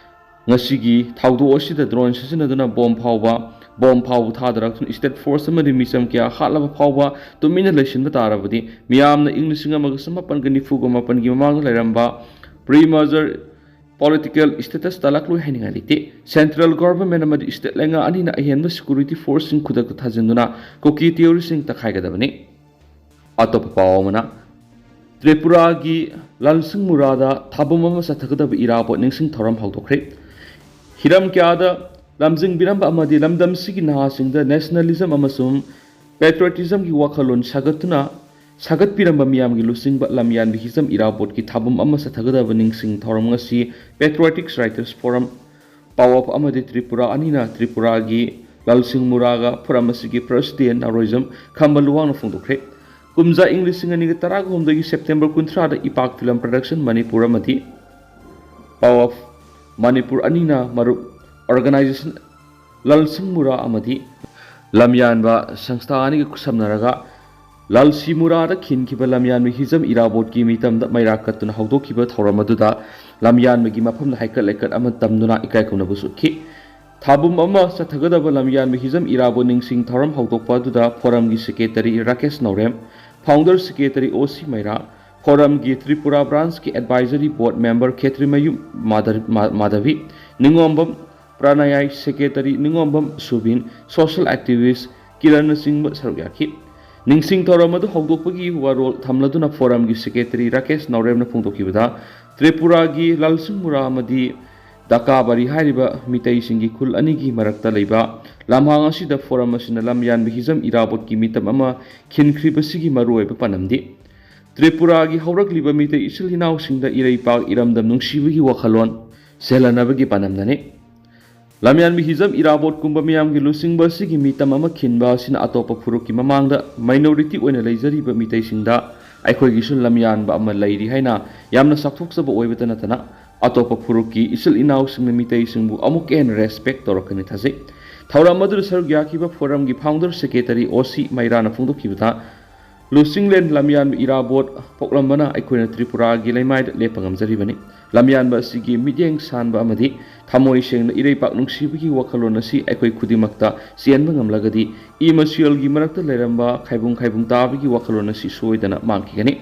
ꯉꯁꯤꯒꯤ ꯊꯧꯗꯣꯛ ꯑꯁꯤꯗ ꯗ꯭ꯔꯣꯟ ꯁꯤꯖꯤꯟꯅꯗꯨꯅ ꯕꯣꯝ ꯐꯥꯎꯕ, ꯕꯣꯝ ꯐꯥꯎꯕ ꯊꯥꯗꯔꯛꯇꯨꯅ ꯏꯁꯇꯦꯠ ꯐꯣꯔꯁ ꯑꯃꯗꯤ ꯃꯤꯆꯝ ꯀꯌꯥ ꯍꯥꯠꯂꯕ ꯐꯥꯎꯕ ꯇꯨꯃꯤꯟꯅ ꯂꯩꯁꯤꯟꯕ ꯇꯥꯔꯕꯗꯤ ꯃꯤꯌꯥꯝꯅ ꯏꯪ ꯂꯤꯁꯤꯡ ꯑꯃꯒ ꯆꯃꯥꯄꯟꯒ ꯅꯤꯐꯨꯒ ꯃꯥꯄꯟꯒꯤ ꯃꯃꯥꯡꯗ ꯂꯩꯔꯝꯕ ꯄ꯭ꯔꯤ ꯃꯔꯖꯔ ꯄꯣꯂꯤꯇꯤꯀꯦꯜ ꯁ꯭ꯇꯦꯇꯁ ꯇꯥꯂꯛꯂꯣꯏ ꯍꯥꯏꯅꯤꯡꯉꯥꯏ ꯂꯩꯇꯦ꯫ ꯁꯦꯟꯇ꯭ꯔꯦꯜ ꯒꯣꯚꯔꯟꯃꯦꯟꯠ ꯑꯃꯗꯤ ꯁ꯭ꯇꯦꯠ ꯂꯩꯉꯥꯛ ꯑꯅꯤꯅ ꯑꯍꯦꯟꯕ ꯁꯦꯀ꯭ꯌꯨꯔꯤꯇꯤ ꯐꯣꯔꯁꯁꯤꯡ ꯈꯨꯗꯛꯇ ꯊꯥꯖꯤꯟꯗꯨꯅ ꯀꯨꯀꯤ ꯇꯦꯔꯣꯔꯤꯁꯁꯤꯡ ꯇꯛꯈꯥꯏꯒꯗꯕꯅꯤ꯫ ꯑꯇꯣꯞꯄ ꯄꯥꯎ ꯑꯃꯅ, ꯇ꯭ꯔꯤꯄꯨꯔꯥꯒꯤ ꯂꯥꯜꯁꯤꯡ ꯃꯨꯔꯥꯗ ꯊꯥꯕꯝ ꯑꯃ ꯆꯠꯊꯒꯗꯕ ꯏꯔꯥꯕꯣꯠ ꯅꯤꯡꯁꯤꯡ ꯊꯧꯔꯝ ꯍꯧꯗꯣꯛꯈ꯭ꯔꯦ꯫ ꯍꯤꯔꯝ ꯀꯌꯥꯗ ꯂꯝꯖꯤꯡꯕꯤꯔꯝꯕ ꯑꯃꯗꯤ ꯂꯝꯗꯝꯁꯤꯒꯤ ꯅꯍꯥꯁꯤꯡꯗ ꯅꯦꯁꯅꯦꯂꯤꯖꯝ ꯑꯃꯁꯨꯡ ꯄꯦꯇ꯭ꯔꯣꯇꯤꯖꯝꯒꯤ ꯋꯥꯈꯜꯂꯣꯟ ꯁꯥꯒꯠꯇꯨꯅ ꯁꯥꯒꯠꯄꯤꯔꯝꯕ ꯃꯤꯌꯥꯝꯒꯤ ꯂꯨꯆꯤꯡꯕ ꯂꯝꯌꯥꯟꯕ ꯍꯤꯖꯝ ꯏꯔꯥꯕꯣꯠꯀꯤ ꯊꯥꯕꯝ ꯑꯃ ꯆꯠꯊꯒꯗꯕ ꯅꯤꯡꯁꯤꯡ ꯊꯧꯔꯝ ꯉꯁꯤ ꯄꯦꯇ꯭ꯔꯣꯇꯤꯛꯁ ꯔꯥꯏꯇꯔꯁ ꯐꯣꯔꯝ, ꯄꯥꯋꯥꯞ ꯑꯃꯗꯤ ꯇ꯭ꯔꯤꯄꯨꯔꯥ ꯑꯅꯤꯅ ꯇ꯭ꯔꯤꯄꯨꯔꯥꯒꯤ ꯂꯥꯜꯁꯤꯡ ꯃꯨꯔꯥꯒ ꯐꯣꯔꯝ ꯑꯁꯤꯒꯤ ꯄ꯭ꯔꯁꯤꯗꯦꯟ ꯅꯥꯎꯔꯣꯏꯖꯝ ꯈꯝꯕ ꯂꯨꯋꯥꯡꯅ ꯐꯣꯡꯗꯣꯛꯈ꯭ꯔꯦ꯫ ꯀꯨꯝꯖꯥ ꯏꯪ ꯂꯤꯁꯤꯡ ꯑꯅꯤꯒ ꯇꯔꯥꯒ ꯍꯨꯝꯗꯣꯏꯒꯤ ꯁꯦꯞꯇꯦꯝꯕꯔ ꯀꯨꯟꯊ꯭ꯔꯥꯗ ꯏꯄꯥꯛ ꯐꯤꯂꯝ ꯄ꯭ꯔꯗꯛꯁꯟ ꯃꯅꯤꯄꯨꯔ ꯑꯃꯗꯤ ꯄꯥꯋꯥꯞ ꯃꯅꯤꯄꯨꯔ ꯑꯅꯤꯅ ꯃꯔꯨꯞ ꯑꯣꯔꯒꯅꯥꯏꯖꯦꯁꯟ ꯂꯜꯁꯤꯡ ꯃꯨꯔꯥ ꯑꯃꯗꯤ ꯂꯝꯌꯥꯟꯕ ꯁꯪꯁꯊꯥ ꯑꯅꯤꯒ ꯈꯨꯠꯁꯝꯅꯔꯒ ꯂꯜꯁꯤ ꯃꯨꯔꯥꯗ ꯈꯤꯟꯈꯤꯕ ꯂꯝꯌꯥꯟꯕ ꯍꯤꯖꯝ ꯏꯔꯥꯕꯣꯠꯀꯤ ꯃꯤꯇꯝꯗ ꯃꯩꯔꯥ ꯀꯠꯇꯨꯅ ꯍꯧꯗꯣꯛꯈꯤꯕ ꯊꯧꯔꯝ ꯑꯗꯨꯗ ꯂꯝꯌꯥꯟꯕꯒꯤ ꯃꯐꯝꯗ ꯍꯩꯀꯠ ꯂꯩꯀꯠ ꯑꯃ ꯇꯝꯗꯨꯅ ꯏꯀꯥꯏ ꯈꯨꯝꯅꯕꯁꯨ ꯎꯠꯈꯤ꯫ ꯊꯥꯕꯨꯝ ꯑꯃ ꯆꯠꯊꯒꯗꯕ ꯂꯝꯌꯥꯟꯕ ꯍꯤꯖꯝ ꯏꯔꯥꯕꯣꯠ ꯅꯤꯡꯁꯤꯡ ꯊꯧꯔꯝ ꯍꯧꯗꯣꯛꯄ ꯑꯗꯨꯗ ꯐꯣꯔꯝꯒꯤ ꯁꯦꯀ꯭ꯔꯦꯇꯔꯤ ꯔꯥꯀꯦꯁ ꯅꯧꯔꯦꯝ, ꯐꯥꯎꯟꯗꯔ ꯁꯦꯀ꯭ꯔꯦꯇꯔꯤ ꯑꯣ ꯁꯤ ꯃꯩꯔꯥ, ꯐꯣꯔꯝꯒꯤ ꯇ꯭ꯔꯤꯄꯨꯔꯥ ꯕ꯭ꯔꯥꯟꯁꯀꯤ ꯑꯦꯗꯚꯥꯏꯖꯔꯤ ꯕꯣꯔꯗ ꯃꯦꯝꯕꯔ ꯈꯦꯇ꯭ꯔꯤꯃꯌꯨꯝ ꯃꯥꯙ-, ꯃꯥ-, ꯃꯥꯙꯕꯤ, ꯅꯤꯉꯣꯝꯕꯝ ꯄ꯭ꯔꯅꯌꯥꯏ ꯁꯦꯀ꯭ꯔꯦꯇꯔꯤ ꯅꯤꯉꯣꯝꯕꯝ ꯁꯨꯕꯤꯟ, ꯁꯣꯁꯤꯌꯦꯜ ꯑꯦꯛꯇꯤꯚꯤꯁ꯭ꯠ ꯀꯤꯔꯟꯅꯆꯤꯡꯕ ꯁꯔꯨꯛ ꯌꯥꯈꯤ꯫ ꯅꯤꯡꯁꯤꯡ ꯊꯧꯔꯝ ꯑꯗꯨ ꯍꯧꯗꯣꯛꯄꯒꯤ ꯋꯥꯔꯣꯜ ꯊꯝꯂꯗꯨꯅ ꯐꯣꯔꯝꯒꯤ ꯁꯦꯀ꯭ꯔꯦꯇꯔꯤ ꯔꯥꯀꯦꯁ ꯅꯧꯔꯦꯝꯅ ꯐꯣꯡꯗꯣꯛꯈꯤꯕꯗ, ꯇ꯭ꯔꯤꯄꯨꯔꯥꯒꯤ ꯂꯜꯁꯤꯡ ꯃꯨꯔꯥ ꯑꯃꯗꯤ ꯗꯀꯥꯕꯥꯔꯤ ꯍꯥꯏꯔꯤꯕ ꯃꯤꯇꯩꯁꯤꯡꯒꯤ ꯈꯨꯜ ꯑꯅꯤꯒꯤ ꯃꯔꯛꯇ ꯂꯩꯕ ꯂꯝꯍꯥꯡ ꯑꯁꯤꯗ ꯐꯣꯔꯝ ꯑꯁꯤꯅ ꯂꯝꯌꯥꯟꯕ ꯍꯤꯖꯝ ꯏꯔꯥꯕꯣꯠꯀꯤ ꯃꯤꯇꯝ ꯑꯃ ꯈꯤꯟꯈ꯭ꯔꯤꯕꯁꯤꯒꯤ ꯃꯔꯨꯑꯣꯏꯕ ꯄꯥꯟꯗꯝꯗꯤ ꯇ꯭ꯔꯤꯄꯨꯔꯥꯒꯤ ꯍꯧꯔꯛꯂꯤꯕ ꯃꯤꯇꯩ ꯏꯆꯤꯜ ꯏꯅꯥꯎꯁꯤꯡꯗ ꯏꯔꯩꯄꯥꯛ ꯏꯔꯝꯗꯝ ꯅꯨꯡꯁꯤꯕꯒꯤ ꯋꯥꯈꯜꯂꯣꯟ ꯆꯦꯜꯍꯟꯅꯕꯒꯤ ꯄꯥꯟꯗꯝꯅꯅꯤ꯫ ꯂꯝꯌꯥꯟꯕ ꯍꯤꯖꯝ ꯏꯔꯥꯕꯣꯠꯀꯨꯝꯕ ꯃꯤꯌꯥꯝꯒꯤ ꯂꯨꯆꯤꯡꯕ ꯑꯁꯤꯒꯤ ꯃꯤꯇꯝ ꯑꯃ ꯈꯤꯟꯕ ꯑꯁꯤꯅ ꯑꯇꯣꯞꯄ ꯐꯨꯔꯨꯞꯀꯤ ꯃꯃꯥꯡꯗ ꯃꯥꯏꯅꯣꯔꯤꯇꯤ ꯑꯣꯏꯅ ꯂꯩꯖꯔꯤꯕ ꯃꯤꯇꯩꯁꯤꯡꯗ ꯑꯩꯈꯣꯏꯒꯤꯁꯨ ꯂꯝꯌꯥꯟꯕ ꯑꯃ ꯂꯩꯔꯤ ꯍꯥꯏꯅ ꯌꯥꯝꯅ ꯆꯥꯎꯊꯣꯛꯆꯕ ꯑꯣꯏꯕꯇ ꯅꯠꯇꯅ ꯑꯇꯣꯞꯄ ꯐꯨꯔꯨꯞꯀꯤ ꯏꯆꯤꯜ ꯏꯅꯥꯎꯁꯤꯡꯅ ꯃꯤꯇꯩꯁꯤꯡꯕꯨ ꯑꯃꯨꯛꯀ ꯍꯦꯟꯅ ꯔꯦꯁꯄꯦꯛ ꯇꯧꯔꯛꯀꯅꯤ ꯊꯥꯖꯩ꯫ ꯊꯧꯔꯝ ꯑꯗꯨꯗ ꯁꯔꯨꯛ ꯌꯥꯈꯤꯕ ꯐꯣꯔꯝꯒꯤ ꯐꯥꯎꯟꯗꯔ ꯁꯦꯀ꯭ꯔꯦꯇꯔꯤ ꯑꯣ ꯁꯤ ꯃꯩꯔꯥꯅ ꯐꯣꯡꯗꯣꯛꯈꯤꯕꯗ, ꯂꯨꯆꯤꯡꯂꯦꯟ ꯂꯝꯌꯥꯟꯕ ꯏꯔꯥꯕꯣꯠ ꯄꯣꯛꯂꯝꯕꯅ ꯑꯩꯈꯣꯏꯅ ꯇ꯭ꯔꯤꯄꯨꯔꯥꯒꯤ ꯂꯩꯃꯥꯏꯗ ꯂꯦꯞꯄ ꯉꯝꯖꯔꯤꯕꯅꯤ꯫ ꯂꯝꯌꯥꯟꯕ ꯑꯁꯤꯒꯤ ꯃꯤꯠꯌꯦꯡ ꯁꯥꯟꯕ ꯑꯃꯗꯤ ꯊꯃꯣꯏ ꯁꯦꯡꯅ ꯏꯔꯩꯄꯥꯛ ꯅꯨꯡꯁꯤꯕꯒꯤ ꯋꯥꯈꯜꯂꯣꯟ ꯑꯁꯤ ꯑꯩꯈꯣꯏ ꯈꯨꯗꯤꯡꯃꯛꯇ ꯆꯦꯟꯕ ꯉꯝꯂꯒꯗꯤ ꯏ ꯃꯁꯦꯜꯒꯤ ꯃꯔꯛꯇ ꯂꯩꯔꯝꯕ ꯈꯥꯏꯕꯨꯡ ꯈꯥꯏꯕꯨꯡ ꯇꯥꯕꯒꯤ ꯋꯥꯈꯜꯂꯣꯟ ꯑꯁꯤ ꯁꯣꯏꯗꯅ ꯃꯥꯡꯈꯤꯒꯅꯤ꯫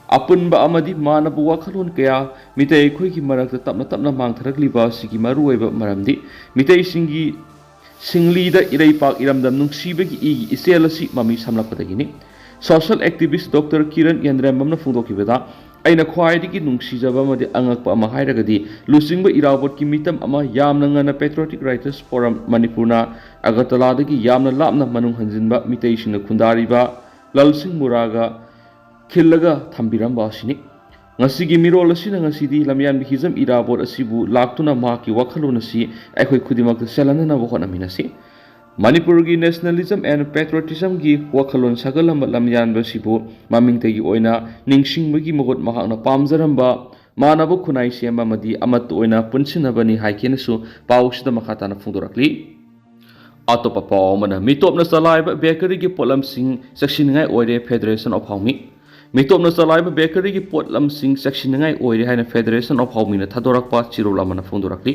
ꯑꯄꯨꯟꯕ ꯑꯃꯗꯤ ꯃꯥꯟꯅꯕ ꯋꯥꯈꯜꯂꯣꯟ ꯀꯌꯥ ꯃꯤꯇꯩ ꯑꯩꯈꯣꯏꯒꯤ ꯃꯔꯛꯇ ꯇꯞꯅ ꯇꯞꯅ ꯃꯥꯡꯊꯔꯛꯂꯤꯕ ꯑꯁꯤꯒꯤ ꯃꯔꯨꯑꯣꯏꯕ ꯃꯔꯝꯗꯤ ꯃꯤꯇꯩꯁꯤꯡꯒꯤ ꯁꯤꯡꯂꯤꯗ ꯏꯔꯩꯄꯥꯛ ꯏꯔꯝꯗꯝ ꯅꯨꯡꯁꯤꯕꯒꯤ ꯏꯒꯤ ꯏꯆꯦꯜ ꯑꯁꯤ ꯃꯃꯤ ꯁꯥꯝꯂꯛꯄꯗꯒꯤꯅꯤ꯫ ꯁꯣꯁꯤꯌꯦꯜ ꯑꯦꯛꯇꯤꯚꯤꯁ꯭ꯠ ꯗꯣꯛꯇꯔ ꯀꯤꯔꯟ ꯌꯦꯟꯗ꯭ꯔꯦꯝꯕꯝꯅ ꯐꯣꯡꯗꯣꯛꯈꯤꯕꯗ, ꯑꯩꯅ ꯈ꯭ꯋꯥꯏꯗꯒꯤ ꯅꯨꯡꯁꯤꯖꯕ ꯑꯃꯗꯤ ꯑꯉꯛꯄ ꯑꯃ ꯍꯥꯏꯔꯒꯗꯤ ꯂꯨꯆꯤꯡꯕ ꯏꯔꯥꯕꯣꯠꯀꯤ ꯃꯤꯇꯝ ꯑꯃ ꯌꯥꯝꯅ ꯉꯟꯅ ꯄꯦꯇ꯭ꯔꯣꯇꯤꯛ ꯔꯥꯏꯇꯔꯁ ꯐꯣꯔꯝ ꯃꯅꯤꯄꯨꯔꯅ ꯑꯒꯔꯇꯂꯥꯗꯒꯤ ꯌꯥꯝꯅ ꯂꯥꯞꯅ ꯃꯅꯨꯡ ꯍꯟꯖꯤꯟꯕ ꯃꯤꯇꯩꯁꯤꯡꯅ ꯈꯨꯟꯗꯥꯔꯤꯕ ꯂꯜꯁꯤꯡ ꯃꯨꯔꯥꯒ ꯈꯤꯜꯂꯒ ꯊꯝꯕꯤꯔꯝꯕ ꯑꯁꯤꯅꯤ꯫ ꯉꯁꯤꯒꯤ ꯃꯤꯔꯣꯜ ꯑꯁꯤꯅ ꯉꯁꯤꯗꯤ ꯂꯝꯌꯥꯟꯕ ꯍꯤꯖꯝ ꯏꯔꯥꯕꯣꯠ ꯑꯁꯤꯕꯨ ꯂꯥꯛꯇꯨꯅ ꯃꯍꯥꯛꯀꯤ ꯋꯥꯈꯜꯂꯣꯟ ꯑꯁꯤ ꯑꯩꯈꯣꯏ ꯈꯨꯗꯤꯡꯃꯛꯇ ꯆꯦꯜꯍꯟꯅꯅꯕ ꯍꯣꯠꯅꯃꯤꯟꯅꯁꯤ꯫ ꯃꯅꯤꯄꯨꯔꯒꯤ nationalism and patriotismꯒꯤ ꯋꯥꯈꯜꯂꯣꯟ ꯁꯥꯒꯠꯂꯝꯕ ꯂꯝꯌꯥꯟꯕ ꯑꯁꯤꯕꯨ ꯃꯃꯤꯡꯇꯒꯤ ꯑꯣꯏꯅ ꯅꯤꯡꯁꯤꯡꯕꯒꯤ ꯃꯍꯨꯠ ꯃꯍꯥꯛꯅ ꯄꯥꯝꯖꯔꯝꯕ ꯃꯥꯟꯅꯕ ꯈꯨꯟꯅꯥꯏ ꯁꯦꯝꯕ ꯑꯃꯗꯤ ꯑꯃꯠꯇ ꯑꯣꯏꯅ ꯄꯨꯟꯁꯤꯟꯅꯕꯅꯤ ꯍꯥꯏꯈꯤꯅꯁꯨ ꯄꯥꯎꯁꯤꯗ ꯃꯈꯥ ꯇꯥꯅ ꯐꯣꯡꯗꯣꯔꯛꯂꯤ꯫ ꯑꯇꯣꯞꯄ ꯄꯥꯎ ꯑꯃꯅ, ꯃꯤꯇꯣꯞꯅ ꯆꯂꯥꯏꯕ ꯕꯦꯀꯔꯤꯒꯤ ꯄꯣꯠꯂꯝꯁꯤꯡ ꯆꯦꯛꯁꯤꯟꯅꯤꯡꯉꯥꯏ ꯑꯣꯏꯔꯦ, ꯐꯦꯗꯔꯦꯁꯟ ꯑꯣꯐ ꯍꯥꯎꯃꯤ꯫ ꯃꯤꯇꯣꯞꯅ ꯆꯂꯥꯏꯕ ꯕꯦꯀꯔꯤꯒꯤ ꯄꯣꯠꯂꯝꯁꯤꯡ ꯆꯦꯛꯁꯤꯟꯅꯤꯡꯉꯥꯏ ꯑꯣꯏꯔꯦ ꯍꯥꯏꯅ ꯐꯦꯗꯔꯦꯁꯟ ꯑꯣꯐ ꯍꯥꯎꯃꯤꯅ ꯊꯥꯗꯣꯔꯛꯄ ꯆꯤꯔꯣꯜ ꯑꯃꯅ ꯐꯣꯡꯗꯣꯔꯛꯂꯤ꯫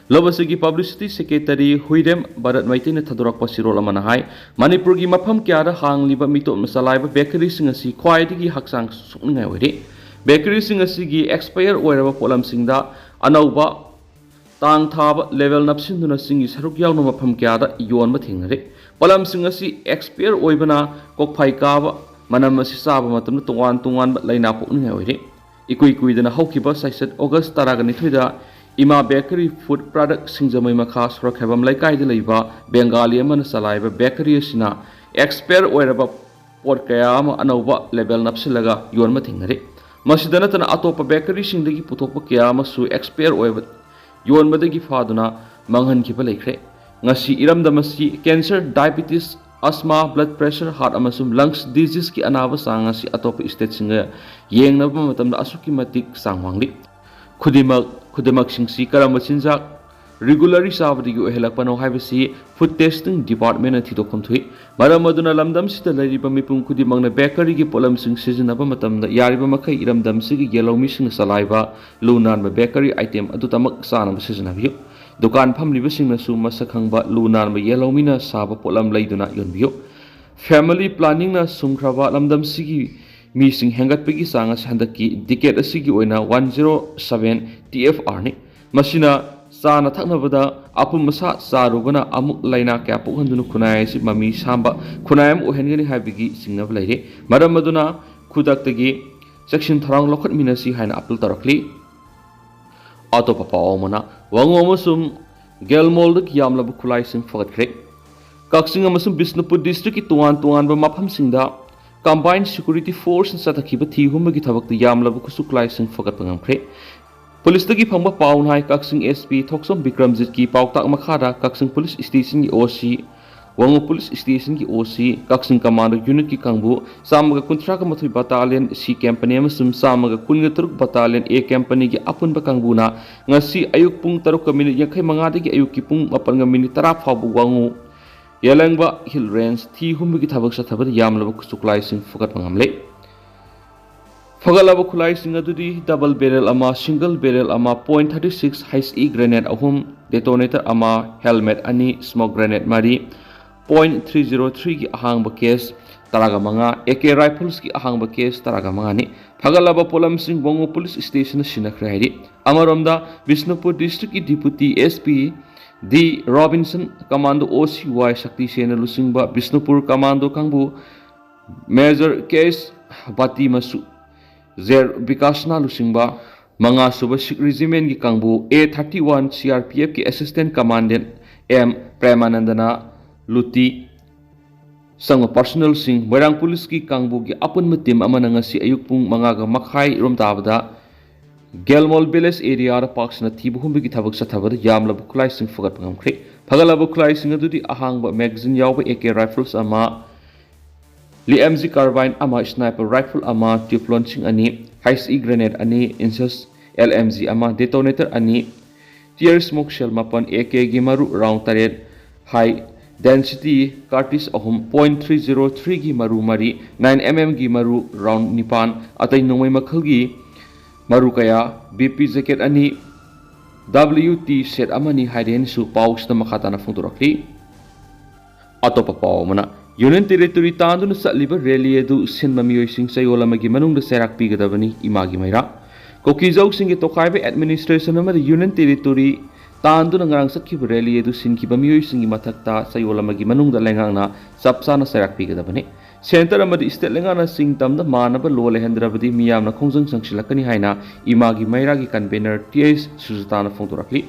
ꯂꯧ ꯑꯁꯤꯒꯤ ꯄꯕ꯭ꯂꯤꯁꯤꯇꯤ ꯁꯦꯀ꯭ꯔꯦꯇꯔꯤ ꯍꯨꯏꯔꯦꯝ ꯚꯥꯔꯠ ꯃꯩꯇꯩꯅ ꯊꯥꯗꯣꯔꯛꯄ ꯆꯤꯔꯣꯜ ꯑꯃꯅ ꯍꯥꯏ, ꯃꯅꯤꯄꯨꯔꯒꯤ ꯃꯐꯝ ꯀꯌꯥꯗ ꯍꯥꯡꯂꯤꯕ ꯃꯤꯇꯣꯞꯅ ꯆꯂꯥꯏꯕ ꯕꯦꯀꯔꯤꯁꯤꯡ ꯑꯁꯤ ꯈ꯭ꯋꯥꯏꯗꯒꯤ ꯍꯛꯆꯥꯡ ꯁꯣꯛꯅꯤꯡꯉꯥꯏ ꯑꯣꯏꯔꯦ꯫ ꯕꯦꯀꯔꯤꯁꯤꯡ ꯑꯁꯤꯒꯤ ꯑꯦꯛꯁꯄꯥꯌꯔ ꯑꯣꯏꯔꯕ ꯄꯣꯠꯂꯝꯁꯤꯡꯗ ꯑꯅꯧꯕ ꯇꯥꯡ ꯊꯥꯕ ꯂꯦꯕꯦꯜ ꯅꯞꯁꯤꯟꯗꯨꯅ ꯆꯤꯡꯒꯤ ꯁꯔꯨꯛ ꯌꯥꯎꯅ ꯃꯐꯝ ꯀꯌꯥꯗ ꯌꯣꯟꯕ ꯊꯦꯡꯅꯔꯦ꯫ ꯄꯣꯠꯂꯝꯁꯤꯡ ꯑꯁꯤ ꯑꯦꯛꯁꯄꯥꯌꯔ ꯑꯣꯏꯕꯅ ꯀꯣꯛꯐꯥꯏ ꯀꯥꯕ, ꯃꯅꯝ ꯑꯁꯤ ꯆꯥꯕ ꯃꯇꯝꯗ ꯇꯣꯉꯥꯟ ꯇꯣꯉꯥꯟꯕ ꯂꯥꯏꯅꯥ ꯄꯣꯛꯅꯤꯡꯉꯥꯏ ꯑꯣꯏꯔꯦ꯫ ꯏꯀꯨꯏ ꯀꯨꯏꯗꯅ ꯍꯧꯈꯤꯕ ꯆꯩꯆꯠ ꯑꯣꯒꯁ ꯇꯔꯥꯒ ꯅꯤꯊꯣꯏꯗ ꯏꯃꯥ ꯕꯦꯀꯔꯤ ꯐꯨꯗ ꯄ꯭ꯔꯗꯛ ꯁꯤꯡꯖꯃꯩ ꯃꯈꯥ ꯁꯣꯔꯣꯛꯈꯥꯏꯕꯝ ꯂꯩꯀꯥꯏꯗ ꯂꯩꯕ ꯕꯦꯡꯒꯥꯂꯤ ꯑꯃꯅ ꯆꯂꯥꯏꯕ ꯕꯦꯀꯔꯤ ꯑꯁꯤꯅ ꯑꯦꯛꯁꯄꯥꯌꯔ ꯑꯣꯏꯔꯕ ꯄꯣꯠ ꯀꯌꯥ ꯑꯃ ꯑꯅꯧꯕ ꯂꯦꯕꯦꯜ ꯅꯞꯁꯤꯜꯂꯒ ꯌꯣꯟꯕ ꯊꯦꯡꯅꯔꯦ꯫ ꯃꯁꯤꯗ ꯅꯠꯇꯅ ꯑꯇꯣꯞꯄ ꯕꯦꯀꯔꯤꯁꯤꯡꯗꯒꯤ ꯄꯨꯊꯣꯛꯄ ꯀꯌꯥ ꯑꯃꯁꯨ ꯑꯦꯛꯁꯄꯥꯌꯔ ꯑꯣꯏꯕ ꯌꯣꯟꯕꯗꯒꯤ ꯐꯥꯗꯨꯅ ꯃꯥꯡꯍꯟꯈꯤꯕ ꯂꯩꯈ꯭ꯔꯦ꯫ ꯉꯁꯤ ꯏꯔꯝꯗꯝ ꯑꯁꯤ cancer, diabetes, asthma, blood pressure, heart ꯑꯃꯁꯨꯡ ꯂꯪꯁ ꯗꯤꯖꯤꯖꯀꯤ ꯑꯅꯥꯕ ꯆꯥꯡ ꯑꯁꯤ ꯑꯇꯣꯞꯄ ꯁ꯭ꯇꯦꯠꯁꯤꯡꯒ ꯌꯦꯡꯅꯕ ꯃꯇꯝꯗ ꯑꯁꯨꯛꯀꯤ ꯃꯇꯤꯛ ꯆꯥꯡ ꯋꯥꯡꯂꯤ꯫ ꯈꯨꯗꯤꯡꯃꯛ ꯈꯨꯗꯤꯡꯃꯛꯁꯤꯡꯁꯤ ꯀꯔꯝꯕ ꯆꯤꯟꯖꯥꯛ ꯔꯤꯒꯨꯂꯔꯂꯤ ꯆꯥꯕꯗꯒꯤ ꯑꯣꯏꯍꯜꯂꯛꯄꯅꯣ ꯍꯥꯏꯕꯁꯤ ꯐꯨꯗ ꯇꯦꯁꯇꯤꯡ ꯗꯤꯄꯥꯔꯠꯃꯦꯟꯅ ꯊꯤꯗꯣꯛꯐꯝ ꯊꯣꯛꯏ꯫ ꯃꯔꯝ ꯑꯗꯨꯅ ꯂꯝꯗꯝꯁꯤꯗ ꯂꯩꯔꯤꯕ ꯃꯤꯄꯨꯝ ꯈꯨꯗꯤꯡꯃꯛꯅ ꯕꯦꯀꯔꯤꯒꯤ ꯄꯣꯠꯂꯝꯁꯤꯡ ꯁꯤꯖꯤꯟꯅꯕ ꯃꯇꯝꯗ ꯌꯥꯔꯤꯕ ꯃꯈꯩ ꯏꯔꯝꯗꯝꯁꯤꯒꯤ ꯌꯦꯜꯍꯧꯃꯤꯁꯤꯡꯅ ꯆꯂꯥꯏꯕ ꯂꯨ ꯅꯥꯟꯕ ꯕꯦꯀꯔꯤ ꯑꯥꯏꯇꯦꯝ ꯑꯗꯨꯇꯃꯛ ꯆꯥꯅꯕ ꯁꯤꯖꯤꯟꯅꯕꯤꯌꯨ꯫ ꯗꯨꯀꯥꯟ ꯐꯝꯂꯤꯕꯁꯤꯡꯅꯁꯨ ꯃꯁꯛ ꯈꯪꯕ ꯂꯨ ꯅꯥꯟꯕ ꯌꯦꯜꯍꯧꯃꯤꯅ ꯁꯥꯕ ꯄꯣꯠꯂꯝ ꯂꯩꯗꯨꯅ ꯌꯣꯟꯕꯤꯌꯨ꯫ ꯐꯦꯃꯤꯂꯤ ꯄ꯭ꯂꯥꯅꯤꯡꯅ ꯁꯨꯝꯈ꯭ꯔꯕ ꯂꯝꯗꯝꯁꯤꯒꯤ ꯃꯤꯁꯤꯡ ꯍꯦꯟꯒꯠꯄꯒꯤ ꯆꯥꯡ ꯑꯁꯤ ꯍꯟꯗꯛꯀꯤ ꯗꯤꯀꯦꯠ ꯑꯁꯤꯒꯤ ꯑꯣꯏꯅ one zero seven T F R. ꯃꯁꯤꯅ ꯆꯥꯅ ꯊꯛꯅꯕꯗ ꯑꯄꯨꯝ ꯑꯁꯥ ꯆꯥꯔꯨꯕꯅ ꯑꯃꯨꯛ ꯂꯥꯏꯅꯥ ꯀꯌꯥ ꯄꯣꯛꯍꯟꯗꯨꯅ ꯈꯨꯟꯅꯥꯏ ꯑꯁꯤ ꯃꯃꯤ ꯁꯥꯝꯕ ꯈꯨꯟꯅꯥꯏ ꯑꯃ ꯑꯣꯏꯍꯟꯒꯅꯤ ꯍꯥꯏꯕꯒꯤ ꯆꯤꯡꯅꯕ ꯂꯩꯔꯤ꯫ ꯃꯔꯝ ꯑꯗꯨꯅ ꯈꯨꯗꯛꯇꯒꯤ ꯆꯦꯛꯁꯤꯟ ꯊꯧꯔꯥꯡ ꯂꯧꯈꯠꯃꯤꯟꯅꯁꯤ ꯍꯥꯏꯅ ꯑꯄꯤꯜ ꯇꯧꯔꯛꯂꯤ꯫ ꯑꯇꯣꯞꯄ ꯄꯥꯎ ꯑꯃꯅ, ꯋꯥꯉꯨ ꯑꯃꯁꯨꯡ ꯒꯦꯜꯃꯣꯜꯗꯒꯤ ꯌꯥꯝꯂꯕ ꯈꯨꯠꯂꯥꯏꯁꯤꯡ ꯐꯒꯠꯈ꯭ꯔꯦ꯫ ꯀꯛꯆꯤꯡ ꯑꯃꯁꯨꯡ ꯕꯤꯁꯅꯨꯄꯨꯔ ꯗꯤꯁꯇ꯭ꯔꯤꯛꯀꯤ ꯇꯣꯉꯥꯟ ꯇꯣꯉꯥꯟꯕ ꯃꯐꯝꯁꯤꯡꯗ ꯀꯝꯕꯥꯏꯟ ꯁꯦꯀ꯭ꯌꯨꯔꯤꯇꯤ ꯐꯣꯔꯁꯅ ꯆꯠꯊꯈꯤꯕ ꯊꯤ ꯍꯨꯝꯕꯒꯤ ꯊꯕꯛꯇ ꯌꯥꯝꯂꯕ ꯈꯨꯠꯁꯨ ꯈꯨꯠꯂꯥꯏꯁꯤꯡ ꯐꯒꯠꯄ ꯉꯝꯈ꯭ꯔꯦ꯫ ꯄꯨꯂꯤꯁꯇꯒꯤ ꯐꯪꯕ ꯄꯥꯎꯅ ꯍꯥꯏ, ꯀꯛꯆꯤꯡ ꯑꯦꯁ ꯄꯤ ꯊꯣꯛꯆꯣꯝ ꯕꯤꯀ꯭ꯔꯝꯖꯤꯠꯀꯤ ꯄꯥꯎꯇꯥꯛ ꯃꯈꯥꯗ ꯀꯛꯆꯤꯡ ꯄꯨꯂꯤꯁ ꯁ꯭ꯇꯦꯁꯟꯒꯤ ꯑꯣ ꯁꯤ, ꯋꯥꯉꯨ ꯄꯨꯂꯤꯁ ꯁ꯭ꯇꯦꯁꯟꯒꯤ ꯑꯣ ꯁꯤ, ꯀꯛꯆꯤꯡ ꯀꯃꯥꯟꯗꯣ ꯌꯨꯅꯤꯠꯀꯤ ꯀꯥꯡꯕꯨ ꯆꯥꯝꯃꯒ ꯀꯨꯟꯊ꯭ꯔꯥꯒ ꯃꯥꯊꯣꯏ ꯕꯇꯥꯂꯤꯌꯟ ꯁꯤ ꯀꯦꯝꯄꯅꯤ ꯑꯃꯁꯨꯡ ꯆꯥꯝꯃꯒ ꯀꯨꯟꯒ ꯇꯔꯨꯛ ꯕꯇꯥꯂꯤꯌꯟ ꯑꯦ ꯀꯦꯝꯄꯅꯤꯒꯤ ꯑꯄꯨꯟꯕ ꯀꯥꯡꯕꯨꯅ ꯉꯁꯤ ꯑꯌꯨꯛ ꯄꯨꯡ ꯇꯔꯨꯛꯀ ꯃꯤꯅꯤꯠ ꯌꯥꯡꯈꯩ ꯃꯉꯥꯗꯒꯤ ꯑꯌꯨꯛꯀꯤ ꯄꯨꯡ ꯃꯥꯄꯟꯒ ꯃꯤꯅꯤꯠ ꯇꯔꯥ ꯐꯥꯎꯕ ꯋꯥꯉꯨ ꯌꯦꯂꯪꯕ ꯍꯤꯜ ꯔꯦꯟꯖ ꯊꯤ ꯍꯨꯝꯕꯒꯤ ꯊꯕꯛ ꯆꯠꯊꯕꯗ ꯌꯥꯝꯂꯕ ꯈꯨꯠꯁꯨ ꯈꯨꯠꯂꯥꯏꯁꯤꯡ ꯐꯨꯒꯠꯄ ꯉꯝꯂꯦ꯫ ꯐꯒꯠꯂꯕ ꯈꯨꯠꯂꯥꯏꯁꯤꯡ ꯑꯗꯨꯗꯤ ꯗꯕꯜ ꯕꯦꯔꯦꯜ ꯑꯃ, ꯁꯤꯡꯒꯜ ꯕꯦꯔꯦꯜ ꯑꯃ, ꯄꯣꯏꯟ ꯊꯥꯔꯇꯤ ꯁꯤꯛꯁ ꯍꯩꯁ ꯏ ꯒ꯭ꯔꯦꯅꯦꯠ ꯑꯍꯨꯝ, ꯗꯦꯇꯣꯅꯦꯇꯔ ꯑꯃ, ꯍꯦꯜꯃꯦꯠ ꯑꯅꯤ, ꯁ꯭ꯃꯣꯛ ꯒ꯭ꯔꯦꯅꯦꯠ ꯃꯔꯤ, ꯄꯣꯏꯟ ꯊ꯭ꯔꯤ ꯖꯤꯔꯣ ꯊ꯭ꯔꯤꯒꯤ ꯑꯍꯥꯡꯕ ꯀꯦꯁ ꯇꯔꯥꯒ ꯃꯉꯥ, ꯑꯦ ꯀꯦ ꯔꯥꯏꯐꯜꯁꯀꯤ ꯑꯍꯥꯡꯕ ꯀꯦꯁ ꯇꯔꯥꯒ ꯃꯉꯥꯅꯤ꯫ ꯐꯒꯠꯂꯕ ꯄꯣꯠꯂꯝꯁꯤꯡ ꯋꯥꯉꯨ ꯄꯨꯂꯤꯁ ꯁ꯭ꯇꯦꯁꯟꯗ ꯁꯤꯟꯅꯈ꯭ꯔꯦ ꯍꯥꯏꯔꯤ꯫ ꯑꯃꯔꯣꯝꯗ, ꯕꯤꯁꯅꯨꯄꯨꯔ ꯗꯤꯁꯇ꯭ꯔꯤꯛꯀꯤ deputy S P D Robinson, commando O C Y ꯁꯛꯇꯤꯁꯦꯟꯅ ꯂꯨꯆꯤꯡꯕ ꯕꯤꯁꯅꯨꯄꯨꯔ ꯀꯃꯥꯟꯗꯣ ꯀꯥꯡꯕꯨ, ꯃꯦꯖꯔ ꯀꯦ ꯑꯦꯁ ꯕꯥꯇꯤ ꯃꯁꯨ, ꯖꯦꯔ ꯕꯤꯀꯥꯁꯅ ꯂꯨꯆꯤꯡꯕ ꯃꯉꯥꯁꯨꯕ ꯁꯤꯈ ꯔꯤꯖꯤꯃꯦꯟꯒꯤ ꯀꯥꯡꯕꯨ, A thirty one C R P ꯑꯦꯐꯀꯤ ꯑꯦꯁꯤꯁꯇꯦꯟ ꯀꯃꯥꯟꯗꯦꯟ ꯑꯦꯝ ꯄ꯭ꯔꯦꯃꯥꯅꯟꯗꯅ ꯂꯨꯇꯤ ꯆꯪꯕ ꯄꯥꯔꯁꯣꯅꯦꯜꯁꯤꯡ, ꯃꯣꯏꯔꯥꯡ ꯄꯨꯂꯤꯁꯀꯤ ꯀꯥꯡꯕꯨꯒꯤ ꯑꯄꯨꯟꯕ ꯇꯤꯝ ꯑꯃꯅ ꯉꯁꯤ ꯑꯌꯨꯛ ꯄꯨꯡ ꯃꯉꯥꯒ ꯃꯈꯥꯏ ꯔꯣꯝ ꯇꯥꯕꯗ ꯒꯦꯜꯃꯣꯜ ꯚꯤꯂꯦꯖ ꯑꯦꯔꯤꯌꯥꯗ ꯄꯥꯛ ꯁꯟꯅ ꯊꯤꯕ ꯍꯨꯝꯕꯒꯤ ꯊꯕꯛ ꯆꯠꯊꯕꯗ ꯌꯥꯝꯂꯕ ꯈꯨꯠꯂꯥꯏꯁꯤꯡ ꯐꯨꯒꯠꯄ ꯉꯝꯈ꯭ꯔꯦ꯫ ꯐꯒꯠꯂꯕ ꯈꯨꯠꯂꯥꯏꯁꯤꯡ ꯑꯗꯨꯗꯤ ꯑꯍꯥꯡꯕ ꯃꯦꯒꯥꯖꯤꯟ ꯌꯥꯎꯕ ꯑꯦ ꯀꯦ ꯔꯥꯏꯐꯜꯁ ꯑꯃ, ꯂꯤ ꯑꯦꯝ ꯖꯤ ꯀꯥꯔꯕꯥꯏꯟ ꯑꯃ, ꯁ꯭ꯅꯥꯏꯄꯔ ꯔꯥꯏꯐꯜ ꯑꯃ, ꯇ꯭ꯌꯨꯕ ꯂꯣꯟꯁꯤꯡ ꯑꯅꯤ, ꯍꯩꯁ ꯏ ꯒ꯭ꯔꯦꯅꯦꯠ ꯑꯅꯤ, ꯏꯟꯁꯁ ꯑꯦꯜ ꯑꯦꯝ ꯖꯤ ꯑꯃ, ꯗꯦꯇꯣꯅꯦꯇꯔ ꯑꯅꯤ, ꯇꯤꯌꯔ ꯁ꯭ꯃꯣꯛ ꯁꯦꯜ ꯃꯥꯄꯟ, ꯑꯦ ꯀꯦꯒꯤ ꯃꯔꯨ ꯔꯥꯎꯟ ꯇꯔꯦꯠ, ꯍꯥꯏ ꯗꯦꯟꯁꯤꯇꯤ ꯀꯥꯔꯇꯤꯁ ꯑꯍꯨꯝ, ꯄꯣꯏꯟ ꯊ꯭ꯔꯤ ꯖꯤꯔꯣ ꯊ꯭ꯔꯤꯒꯤ ꯃꯔꯨ ꯃꯔꯤ, ꯅꯥꯏꯟ ꯑꯦꯝ ꯑꯦꯝꯒꯤ ꯃꯔꯨ ꯔꯥꯎꯟ ꯅꯤꯄꯥꯟ, ꯑꯇꯩ ꯅꯣꯡꯃꯩ ꯃꯈꯜꯒꯤ ꯃꯔꯨ ꯀꯌꯥ, ꯕꯤ ꯄꯤ ꯖꯦꯀꯦꯠ ꯑꯅꯤ, ꯗꯕ꯭ꯂꯤꯎ ꯇꯤ ꯁꯦꯠ ꯑꯃꯅꯤ ꯍꯥꯏꯔꯦꯅꯁꯨ ꯄꯥꯎꯁꯤꯗ ꯃꯈꯥ ꯇꯥꯅ ꯐꯣꯡꯗꯣꯔꯛꯂꯤ꯫ ꯑꯇꯣꯞꯄ ꯄꯥꯎ ꯑꯃꯅ, ꯌꯨꯅꯤꯌꯟ ꯇꯦꯔꯤꯇꯣꯔꯤ ꯇꯥꯟꯗꯨꯅ ꯆꯠꯂꯤꯕ ꯔꯦꯂꯤ ꯑꯗꯨ ꯁꯤꯟꯕ ꯃꯤꯑꯣꯏꯁꯤꯡ ꯆꯌꯣꯜ ꯑꯃꯒꯤ ꯃꯅꯨꯡꯗ ꯆꯩꯔꯥꯛ ꯄꯤꯒꯗꯕꯅꯤ, ꯏꯃꯥꯒꯤ ꯃꯩꯔꯥ꯫ ꯀꯨꯀꯤꯖꯧꯁꯤꯡꯒꯤ ꯇꯣꯈꯥꯏꯕ ꯑꯦꯗꯃꯤꯅꯤꯁꯇ꯭ꯔꯦꯁꯟ ꯑꯃꯗꯤ ꯌꯨꯅꯤꯌꯟ ꯇꯦꯔꯤꯇꯣꯔꯤ ꯇꯥꯟꯗꯨꯅ ꯉꯔꯥꯡ ꯆꯠꯈꯤꯕ ꯔꯦꯂꯤ ꯑꯗꯨ ꯁꯤꯟꯈꯤꯕ ꯃꯤꯑꯣꯏꯁꯤꯡꯒꯤ ꯃꯊꯛꯇ ꯆꯌꯣꯜ ꯑꯃꯒꯤ ꯃꯅꯨꯡꯗ ꯂꯩꯉꯥꯛꯅ ꯆꯞ ꯆꯥꯅ ꯆꯩꯔꯥꯛ ꯄꯤꯒꯗꯕꯅꯤ꯫ ꯁꯦꯟꯇꯔ ꯑꯃꯗꯤ ꯁ꯭ꯇꯦꯠ ꯂꯩꯉꯥꯛꯅ ꯆꯤꯡ ꯇꯝꯗ ꯃꯥꯟꯅꯕ ꯂꯣ ꯂꯩꯍꯟꯗ꯭ꯔꯕꯗꯤ ꯃꯤꯌꯥꯝꯅ ꯈꯣꯡꯖꯪ ꯆꯪꯁꯤꯜꯂꯛꯀꯅꯤ ꯍꯥꯏꯅ ꯏꯃꯥꯒꯤ ꯃꯩꯔꯥꯒꯤ ꯀꯟꯚꯦꯅꯔ ꯇꯤ ꯑꯩꯆ ꯁꯨꯖꯇꯥꯅ ꯐꯣꯡꯗꯣꯔꯛꯂꯤ꯫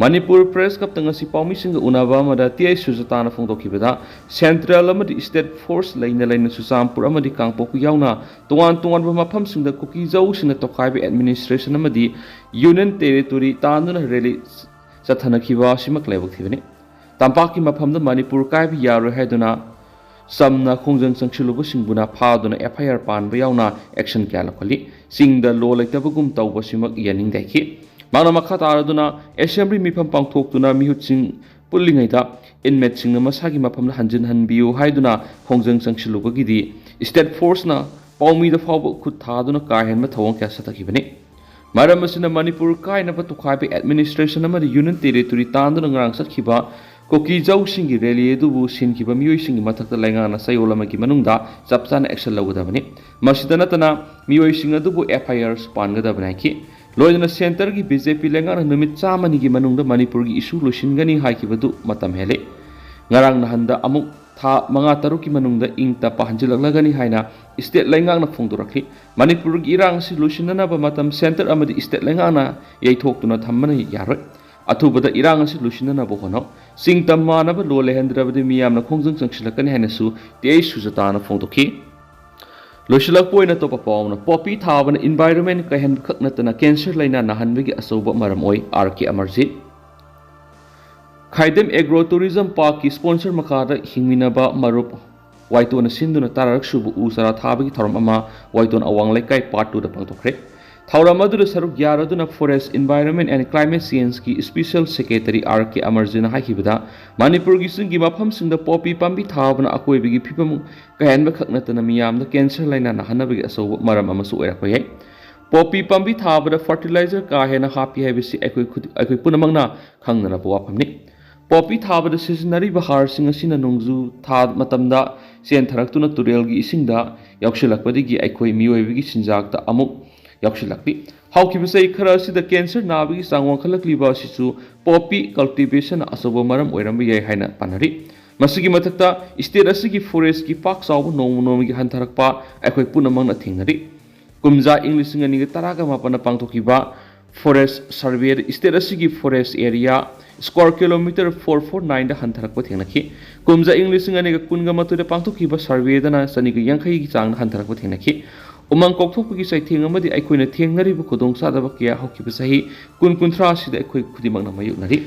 ꯃꯅꯤꯄꯨꯔ ꯄ꯭ꯔꯦꯁ ꯀ꯭ꯂꯕꯇ ꯉꯁꯤ ꯄꯥꯎꯃꯤꯁꯤꯡꯒ ꯎꯅꯕ ꯑꯃꯗ ꯇꯤ ꯑꯩꯆ ꯁꯨꯖꯇꯥꯅ ꯐꯣꯡꯗꯣꯛꯈꯤꯕꯗ, ꯁꯦꯟꯇ꯭ꯔꯦꯜ ꯑꯃꯗꯤ ꯁ꯭ꯇꯦꯠ ꯐꯣꯔꯁ ꯂꯩꯅ ꯂꯩꯅ ꯆꯨꯔꯆꯥꯟꯄꯨꯔ ꯑꯃꯗꯤ ꯀꯥꯡꯄꯣꯛꯄꯤ ꯌꯥꯎꯅ ꯇꯣꯉꯥꯟ ꯇꯣꯉꯥꯟꯕ ꯃꯐꯝꯁꯤꯡꯗ ꯀꯨꯀꯤꯖꯧꯁꯤꯡꯅ ꯇꯣꯈꯥꯏꯕ ꯑꯦꯗꯃꯤꯅꯤꯁꯇ꯭ꯔꯦꯁꯟ ꯑꯃꯗꯤ ꯌꯨꯅꯤꯌꯟ ꯇꯦꯔꯤꯇꯣꯔꯤ ꯇꯥꯟꯗꯨꯅ ꯔꯦꯂꯤ ꯆꯠꯊꯅꯈꯤꯕ ꯑꯁꯤꯃꯛ ꯂꯥꯏꯕꯛ ꯊꯤꯕꯅꯤ꯫ ꯇꯝꯄꯥꯛꯀꯤ ꯃꯐꯝꯗ ꯃꯅꯤꯄꯨꯔ ꯀꯥꯏꯕ ꯌꯥꯔꯣꯏ ꯍꯥꯏꯗꯨꯅ ꯆꯝꯅ ꯈꯣꯡꯖꯪ ꯆꯪꯁꯤꯜꯂꯨꯕꯁꯤꯡꯕꯨꯅ ꯐꯥꯗꯨꯅ ꯑꯦꯐ ꯑꯥꯏ ꯑꯥꯔ ꯄꯥꯟꯕ ꯌꯥꯎꯅ ꯑꯦꯛꯁꯟ ꯀꯌꯥ ꯂꯧꯈꯠꯂꯤ꯫ ꯆꯤꯡꯗ ꯂꯣ ꯂꯩꯇꯕꯒꯨꯝ ꯇꯧꯕꯁꯤꯃꯛ ꯌꯥꯅꯤꯡꯗꯦ ꯍꯥꯏꯈꯤ꯫ ꯃꯥꯅ ꯃꯈꯥ ꯇꯥꯔꯗꯨꯅ ꯑꯦꯁꯦꯝꯕ꯭ꯂꯤ ꯃꯤꯐꯝ ꯄꯥꯡꯊꯣꯛꯇꯨꯅ ꯃꯤꯍꯨꯠꯁꯤꯡ ꯄꯨꯜꯂꯤꯉꯩꯗ inmateꯁꯤꯡꯅ ꯃꯁꯥꯒꯤ ꯃꯐꯝꯗ ꯍꯟꯖꯤꯟꯍꯟꯕꯤꯌꯨ ꯍꯥꯏꯗꯨꯅ ꯈꯣꯡꯖꯪ ꯆꯪꯁꯤꯜꯂꯨꯕꯒꯤꯗꯤ state forceꯅ ꯄꯥꯎꯃꯤꯗ ꯐꯥꯎꯕ ꯈꯨꯠ ꯊꯥꯗꯨꯅ ꯀꯥ ꯍꯦꯟꯕ ꯊꯧꯑꯣꯡ ꯀꯌꯥ ꯆꯠꯊꯈꯤꯕꯅꯤ꯫ ꯃꯔꯝ ꯑꯁꯤꯅ ꯃꯅꯤꯄꯨꯔ ꯀꯥꯏꯅꯕ ꯇꯣꯈꯥꯏꯕ administration ꯑꯃꯗꯤ union territory ꯇꯥꯟꯗꯨꯅ ꯉꯔꯥꯡ ꯆꯠꯈꯤꯕ ꯀꯨꯀꯤ ꯖꯧꯁꯤꯡꯒꯤ rally ꯑꯗꯨꯕꯨ ꯁꯤꯟꯈꯤꯕ ꯃꯤꯑꯣꯏꯁꯤꯡꯒꯤ ꯃꯊꯛꯇ ꯂꯩꯉꯥꯛꯅ ꯆꯌꯣꯜ ꯑꯃꯒꯤ ꯃꯅꯨꯡꯗ ꯆꯞ ꯆꯥꯅ action ꯂꯧꯒꯗꯕꯅꯤ꯫ ꯃꯁꯤꯗ ꯅꯠꯇꯅ ꯃꯤꯑꯣꯏꯁꯤꯡ ꯑꯗꯨꯕꯨ F I Rꯁꯨ ꯄꯥꯟꯒꯗꯕꯅꯤ ꯍꯥꯏꯈꯤ꯫ ꯂꯣꯏꯅꯅ centreꯒꯤ B J P ꯂꯩꯉꯥꯛꯅ ꯅꯨꯃꯤꯠ ꯆꯥꯝꯃꯅꯤꯒꯤ ꯃꯅꯨꯡꯗ ꯃꯅꯤꯄꯨꯔꯒꯤ issue ꯂꯣꯏꯁꯤꯟꯒꯅꯤ ꯍꯥꯏꯈꯤꯕꯗꯨ ꯃꯇꯝ ꯍꯦꯜꯂꯦ꯫ ꯉꯔꯥꯡ ꯅꯍꯥꯟꯗ ꯑꯃꯨꯛ ꯊꯥ ꯃꯉꯥ ꯇꯔꯨꯛꯀꯤ ꯃꯅꯨꯡꯗ ꯏꯪ ꯇꯞꯄ ꯍꯟꯖꯤꯜꯂꯛꯂꯒꯅꯤ ꯍꯥꯏꯅ state ꯂꯩꯉꯥꯛꯅ ꯐꯣꯡꯗꯣꯔꯛꯂꯤ꯫ ꯃꯅꯤꯄꯨꯔꯒꯤ ꯏꯔꯥꯡ ꯑꯁꯤ ꯂꯣꯏꯁꯤꯟꯅꯅꯕ ꯃꯇꯝ centre ꯑꯃꯗꯤ state ꯂꯩꯉꯥꯛꯅ ꯌꯩꯊꯣꯛꯇꯨꯅ ꯊꯝꯕꯅ ꯌꯥꯔꯣꯏ꯫ ꯑꯊꯨꯕꯗ ꯏꯔꯥꯡ ꯑꯁꯤ ꯂꯣꯏꯁꯤꯟꯅꯅꯕ ꯍꯣꯠꯅꯧ꯫ ꯆꯤꯡ ꯇꯝ ꯃꯥꯟꯅꯕ ꯂꯣ ꯂꯩꯍꯟꯗ꯭ꯔꯕꯗꯤ ꯃꯤꯌꯥꯝꯅ ꯈꯣꯡꯖꯪ ꯆꯪꯁꯤꯜꯂꯛꯀꯅꯤ ꯍꯥꯏꯅꯁꯨ T I ꯁꯨꯖꯇꯥꯅ ꯐꯣꯡꯗꯣꯛꯈꯤ꯫ ꯂꯣꯏꯁꯤꯜꯂꯛꯄ ꯑꯣꯏꯅ ꯑꯇꯣꯞꯄ ꯄꯥꯎ ꯑꯃꯅ, ꯄꯣꯄꯤ ꯊꯥꯕꯅ environment ꯀꯥꯏꯍꯟꯕ ꯈꯛ ꯅꯠꯇꯅ cancer ꯂꯥꯏꯅꯥ ꯅꯥꯍꯟꯕꯒꯤ ꯑꯆꯧꯕ ꯃꯔꯝ ꯑꯣꯏ, R K Amarjit꯫ ꯈꯥꯏꯗꯦꯝ Agro Tourism Parkꯀꯤ sponsor ꯃꯈꯥꯗ ꯍꯤꯡꯃꯤꯟꯅꯕ ꯃꯔꯨꯞ ꯋꯥꯏꯇꯣꯟꯅ ꯁꯤꯟꯗꯨꯅ ꯇꯔꯥꯔꯛ ꯁꯨꯕ ꯎ ꯆꯥꯔꯥ ꯊꯥꯕꯒꯤ ꯊꯧꯔꯝ ꯑꯃ ꯋꯥꯏꯇꯣꯟ ꯑꯋꯥꯡ ꯂꯩꯀꯥꯏ part twoꯗ ꯄꯥꯡꯊꯣꯛꯈ꯭ꯔꯦ꯫ ꯊꯧꯔꯝ ꯑꯗꯨꯗ ꯁꯔꯨꯛ ꯌꯥꯔꯗꯨꯅ Forest, Environment and Climate Changeꯀꯤ Special Secretary R K Amarjitꯅ ꯍꯥꯏꯈꯤꯕꯗ, ꯃꯅꯤꯄꯨꯔꯒꯤ ꯆꯤꯡꯒꯤ ꯃꯐꯝꯁꯤꯡꯗ ꯄꯣꯄꯤ ꯄꯥꯝꯕꯤ ꯊꯥꯕꯅ ꯑꯀꯣꯏꯕꯒꯤ ꯐꯤꯕꯝ ꯀꯥꯏꯍꯟꯕ ꯈꯛ ꯅꯠꯇꯅ ꯃꯤꯌꯥꯝꯗ cancer ꯂꯥꯏꯅꯥ ꯅꯥꯍꯟꯅꯕꯒꯤ ꯑꯆꯧꯕ ꯃꯔꯝ ꯑꯃꯁꯨ ꯑꯣꯏꯔꯛꯄ ꯌꯥꯏ꯫ ꯄꯣꯄꯤ ꯄꯥꯝꯕꯤ ꯊꯥꯕꯗ fertilizer ꯀꯥ ꯍꯦꯟꯅ ꯍꯥꯞꯄꯤ ꯍꯥꯏꯕꯁꯤ ꯑꯩꯈꯣꯏ ꯈꯨꯗꯤ-, ꯑꯩꯈꯣꯏ ꯄꯨꯝꯅꯃꯛꯅ ꯈꯪꯅꯔꯕ ꯋꯥꯐꯝꯅꯤ꯫ ꯄꯣꯄꯤ ꯊꯥꯕꯗ ꯁꯤꯖꯤꯟꯅꯔꯤꯕ ꯍꯥꯔꯁꯤꯡ ꯑꯁꯤꯅ ꯅꯣꯡꯖꯨ ꯊꯥ ꯃꯇꯝꯗ ꯆꯦꯟꯊꯔꯛꯇꯨꯅ ꯇꯨꯔꯦꯜꯒꯤ ꯏꯁꯤꯡꯗ ꯌꯥꯎꯁꯤꯜꯂꯛꯄꯗꯒꯤ ꯑꯩꯈꯣꯏ ꯃꯤꯑꯣꯏꯕꯒꯤ ꯆꯤꯟꯖꯥꯛꯇ ꯑꯃꯨꯛ ꯌꯥꯎꯁꯤꯜꯂꯛꯂꯤ꯫ ꯍꯧꯈꯤꯕ ꯆꯍꯤ ꯈꯔ ꯑꯁꯤꯗ cancer ꯅꯥꯕꯒꯤ ꯆꯥꯡ ꯋꯥꯡꯈꯠꯂꯛꯂꯤꯕ ꯑꯁꯤꯁꯨ ꯄꯣꯄꯤ cultivationꯅ ꯑꯆꯧꯕ ꯃꯔꯝ ꯑꯣꯏꯔꯝꯕ ꯌꯥꯏ ꯍꯥꯏꯅ ꯄꯥꯅꯔꯤ꯫ ꯃꯁꯤꯒꯤ ꯃꯊꯛꯇ state ꯑꯁꯤꯒꯤ forestꯀꯤ ꯄꯥꯛ ꯆꯥꯎꯕ ꯅꯣꯡꯃ ꯅꯣꯡꯃꯒꯤ ꯍꯟꯊꯔꯛꯄ ꯑꯩꯈꯣꯏ ꯄꯨꯝꯅꯃꯛꯅ ꯊꯦꯡꯅꯔꯤ꯫ ꯀꯨꯝꯖꯥ ꯏꯪ ꯂꯤꯁꯤꯡ ꯑꯅꯤꯒ ꯇꯔꯥꯒ ꯃꯥꯄꯟꯗ ꯄꯥꯡꯊꯣꯛꯈꯤꯕ Forest Surveyꯗ state ꯑꯁꯤꯒꯤ forest area square kilometre four four nineꯗ ꯍꯟꯊꯔꯛꯄ ꯊꯦꯡꯅꯈꯤ꯫ ꯀꯨꯝꯖꯥ ꯏꯪ ꯂꯤꯁꯤꯡ ꯑꯅꯤꯒ ꯀꯨꯟꯒ ꯃꯥꯊꯣꯏꯗ ꯄꯥꯡꯊꯣꯛꯈꯤꯕ surveyꯗꯅ ꯆꯅꯤꯒ ꯌꯥꯡꯈꯩꯒꯤ ꯆꯥꯡꯗ ꯍꯟꯊꯔꯛꯄ ꯊꯦꯡꯅꯈꯤ꯫ ꯎꯃꯪ ꯀꯣꯛꯊꯣꯛꯄꯒꯤ ꯆꯩꯊꯦꯡ ꯑꯃꯗꯤ ꯑꯩꯈꯣꯏꯅ ꯊꯦꯡꯅꯔꯤꯕ ꯈꯨꯗꯣꯡꯆꯥꯗꯕ ꯀꯌꯥ ꯍꯧꯈꯤꯕ ꯆꯍꯤ ꯀꯨꯟ ꯀꯨꯟꯊ꯭ꯔꯥ ꯑꯁꯤꯗ ꯑꯩꯈꯣꯏ ꯈꯨꯗꯤꯡꯃꯛꯅ ꯃꯥꯌꯣꯛꯅꯔꯤ꯫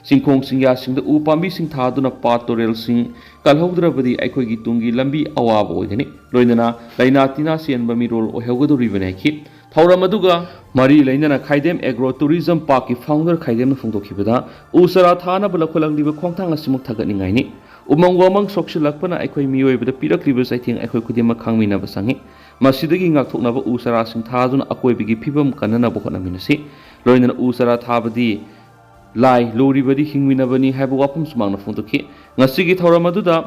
ꯆꯤꯡꯈꯣꯡ ꯆꯤꯡꯌꯥꯁꯤꯡꯗ ꯎ ꯄꯥꯝꯕꯤꯁꯤꯡ ꯊꯥꯗꯨꯅ ꯄꯥꯠ ꯇꯨꯔꯦꯜꯁꯤꯡ ꯀꯜꯍꯧꯗ꯭ꯔꯕꯗꯤ ꯑꯩꯈꯣꯏꯒꯤ ꯇꯨꯡꯒꯤ ꯂꯝꯕꯤ ꯑꯋꯥꯕ ꯑꯣꯏꯒꯅꯤ꯫ ꯂꯣꯏꯅꯅ ꯂꯥꯏꯅꯥ ꯇꯤꯟꯅꯥ ꯆꯦꯟꯕ ꯃꯤꯔꯣꯜ ꯑꯣꯏꯍꯧꯒꯗꯧꯔꯤꯕꯅꯤ ꯍꯥꯏꯈꯤ꯫ ꯊꯧꯔꯝ ꯑꯗꯨꯒ ꯃꯔꯤ ꯂꯩꯅꯅ ꯈꯥꯏꯗꯦꯝ ꯑꯦꯒ꯭ꯔꯣ ꯇꯨꯔꯤꯖꯝ ꯄꯥꯔꯛꯀꯤ ꯐꯥꯎꯟꯗꯔ ꯈꯥꯏꯗꯦꯝꯅ ꯐꯣꯡꯗꯣꯛꯈꯤꯕꯗ, ꯎ ꯆꯥꯔꯥ ꯊꯥꯅꯕ ꯂꯧꯈꯠꯂꯛꯂꯤꯕ ꯈꯣꯡꯊꯥꯡ ꯑꯁꯤꯃꯛ ꯊꯥꯒꯠꯅꯤꯡꯉꯥꯏꯅꯤ꯫ ꯎꯃꯪ ꯋꯥꯃꯪ ꯁꯣꯛꯆꯤꯜꯂꯛꯄꯅ ꯑꯩꯈꯣꯏ ꯃꯤꯑꯣꯏꯕꯗ ꯄꯤꯔꯛꯂꯤꯕ ꯆꯩꯊꯦꯡ ꯑꯩꯈꯣꯏ ꯈꯨꯗꯤꯡꯃꯛ ꯈꯪꯃꯤꯟꯅꯕ ꯆꯪꯏ꯫ ꯃꯁꯤꯗꯒꯤ ꯉꯥꯛꯊꯣꯛꯅꯕ ꯎ ꯆꯥꯔꯥꯁꯤꯡ ꯊꯥꯗꯨꯅ ꯑꯀꯣꯏꯕꯒꯤ ꯐꯤꯕꯝ ꯀꯟꯅꯅꯕ ꯍꯣꯠꯅꯃꯤꯟꯅꯁꯤ꯫ ꯂꯣꯏꯅꯅ ꯎ ꯆꯥꯔꯥ ꯊꯥꯕꯗꯤ ꯂꯥꯏ ꯂꯨꯔꯤꯕꯗꯤ ꯍꯤꯡꯃꯤꯟꯅꯕꯅꯤ ꯍꯥꯏꯕ ꯋꯥꯐꯝꯁꯨ ꯃꯍꯥꯛꯅ ꯐꯣꯡꯗꯣꯛꯈꯤ꯫ ꯉꯁꯤꯒꯤ ꯊꯧꯔꯝ ꯑꯗꯨꯗ,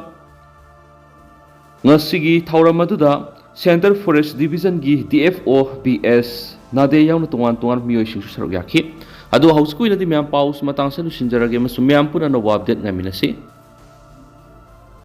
ꯉꯁꯤꯒꯤ ꯊꯧꯔꯝ ꯑꯗꯨꯗ Central Forest Division ꯒꯤ D F O B S ꯅꯥꯗꯦ ꯌꯥꯎꯅ ꯇꯣꯉꯥꯟ ꯇꯣꯉꯥꯟꯕ ꯃꯤꯑꯣꯏꯁꯤꯡꯁꯨ ꯁꯔꯨꯛ ꯌꯥꯈꯤ꯫ ꯑꯗꯣ ꯍꯧꯖꯤꯛꯀꯤ ꯑꯣꯏꯅꯗꯤ ꯃꯌꯥꯝ ꯄꯥꯎꯁꯤ ꯃꯇꯥꯡꯁꯤꯗ ꯂꯣꯏꯁꯤꯟꯖꯔꯒꯦ ꯑꯃꯁꯨꯡ ꯃꯌꯥꯝ ꯄꯨꯟꯅ ꯑꯅꯧꯕ update ꯉꯥꯏꯃꯤꯟꯅꯁꯤ꯫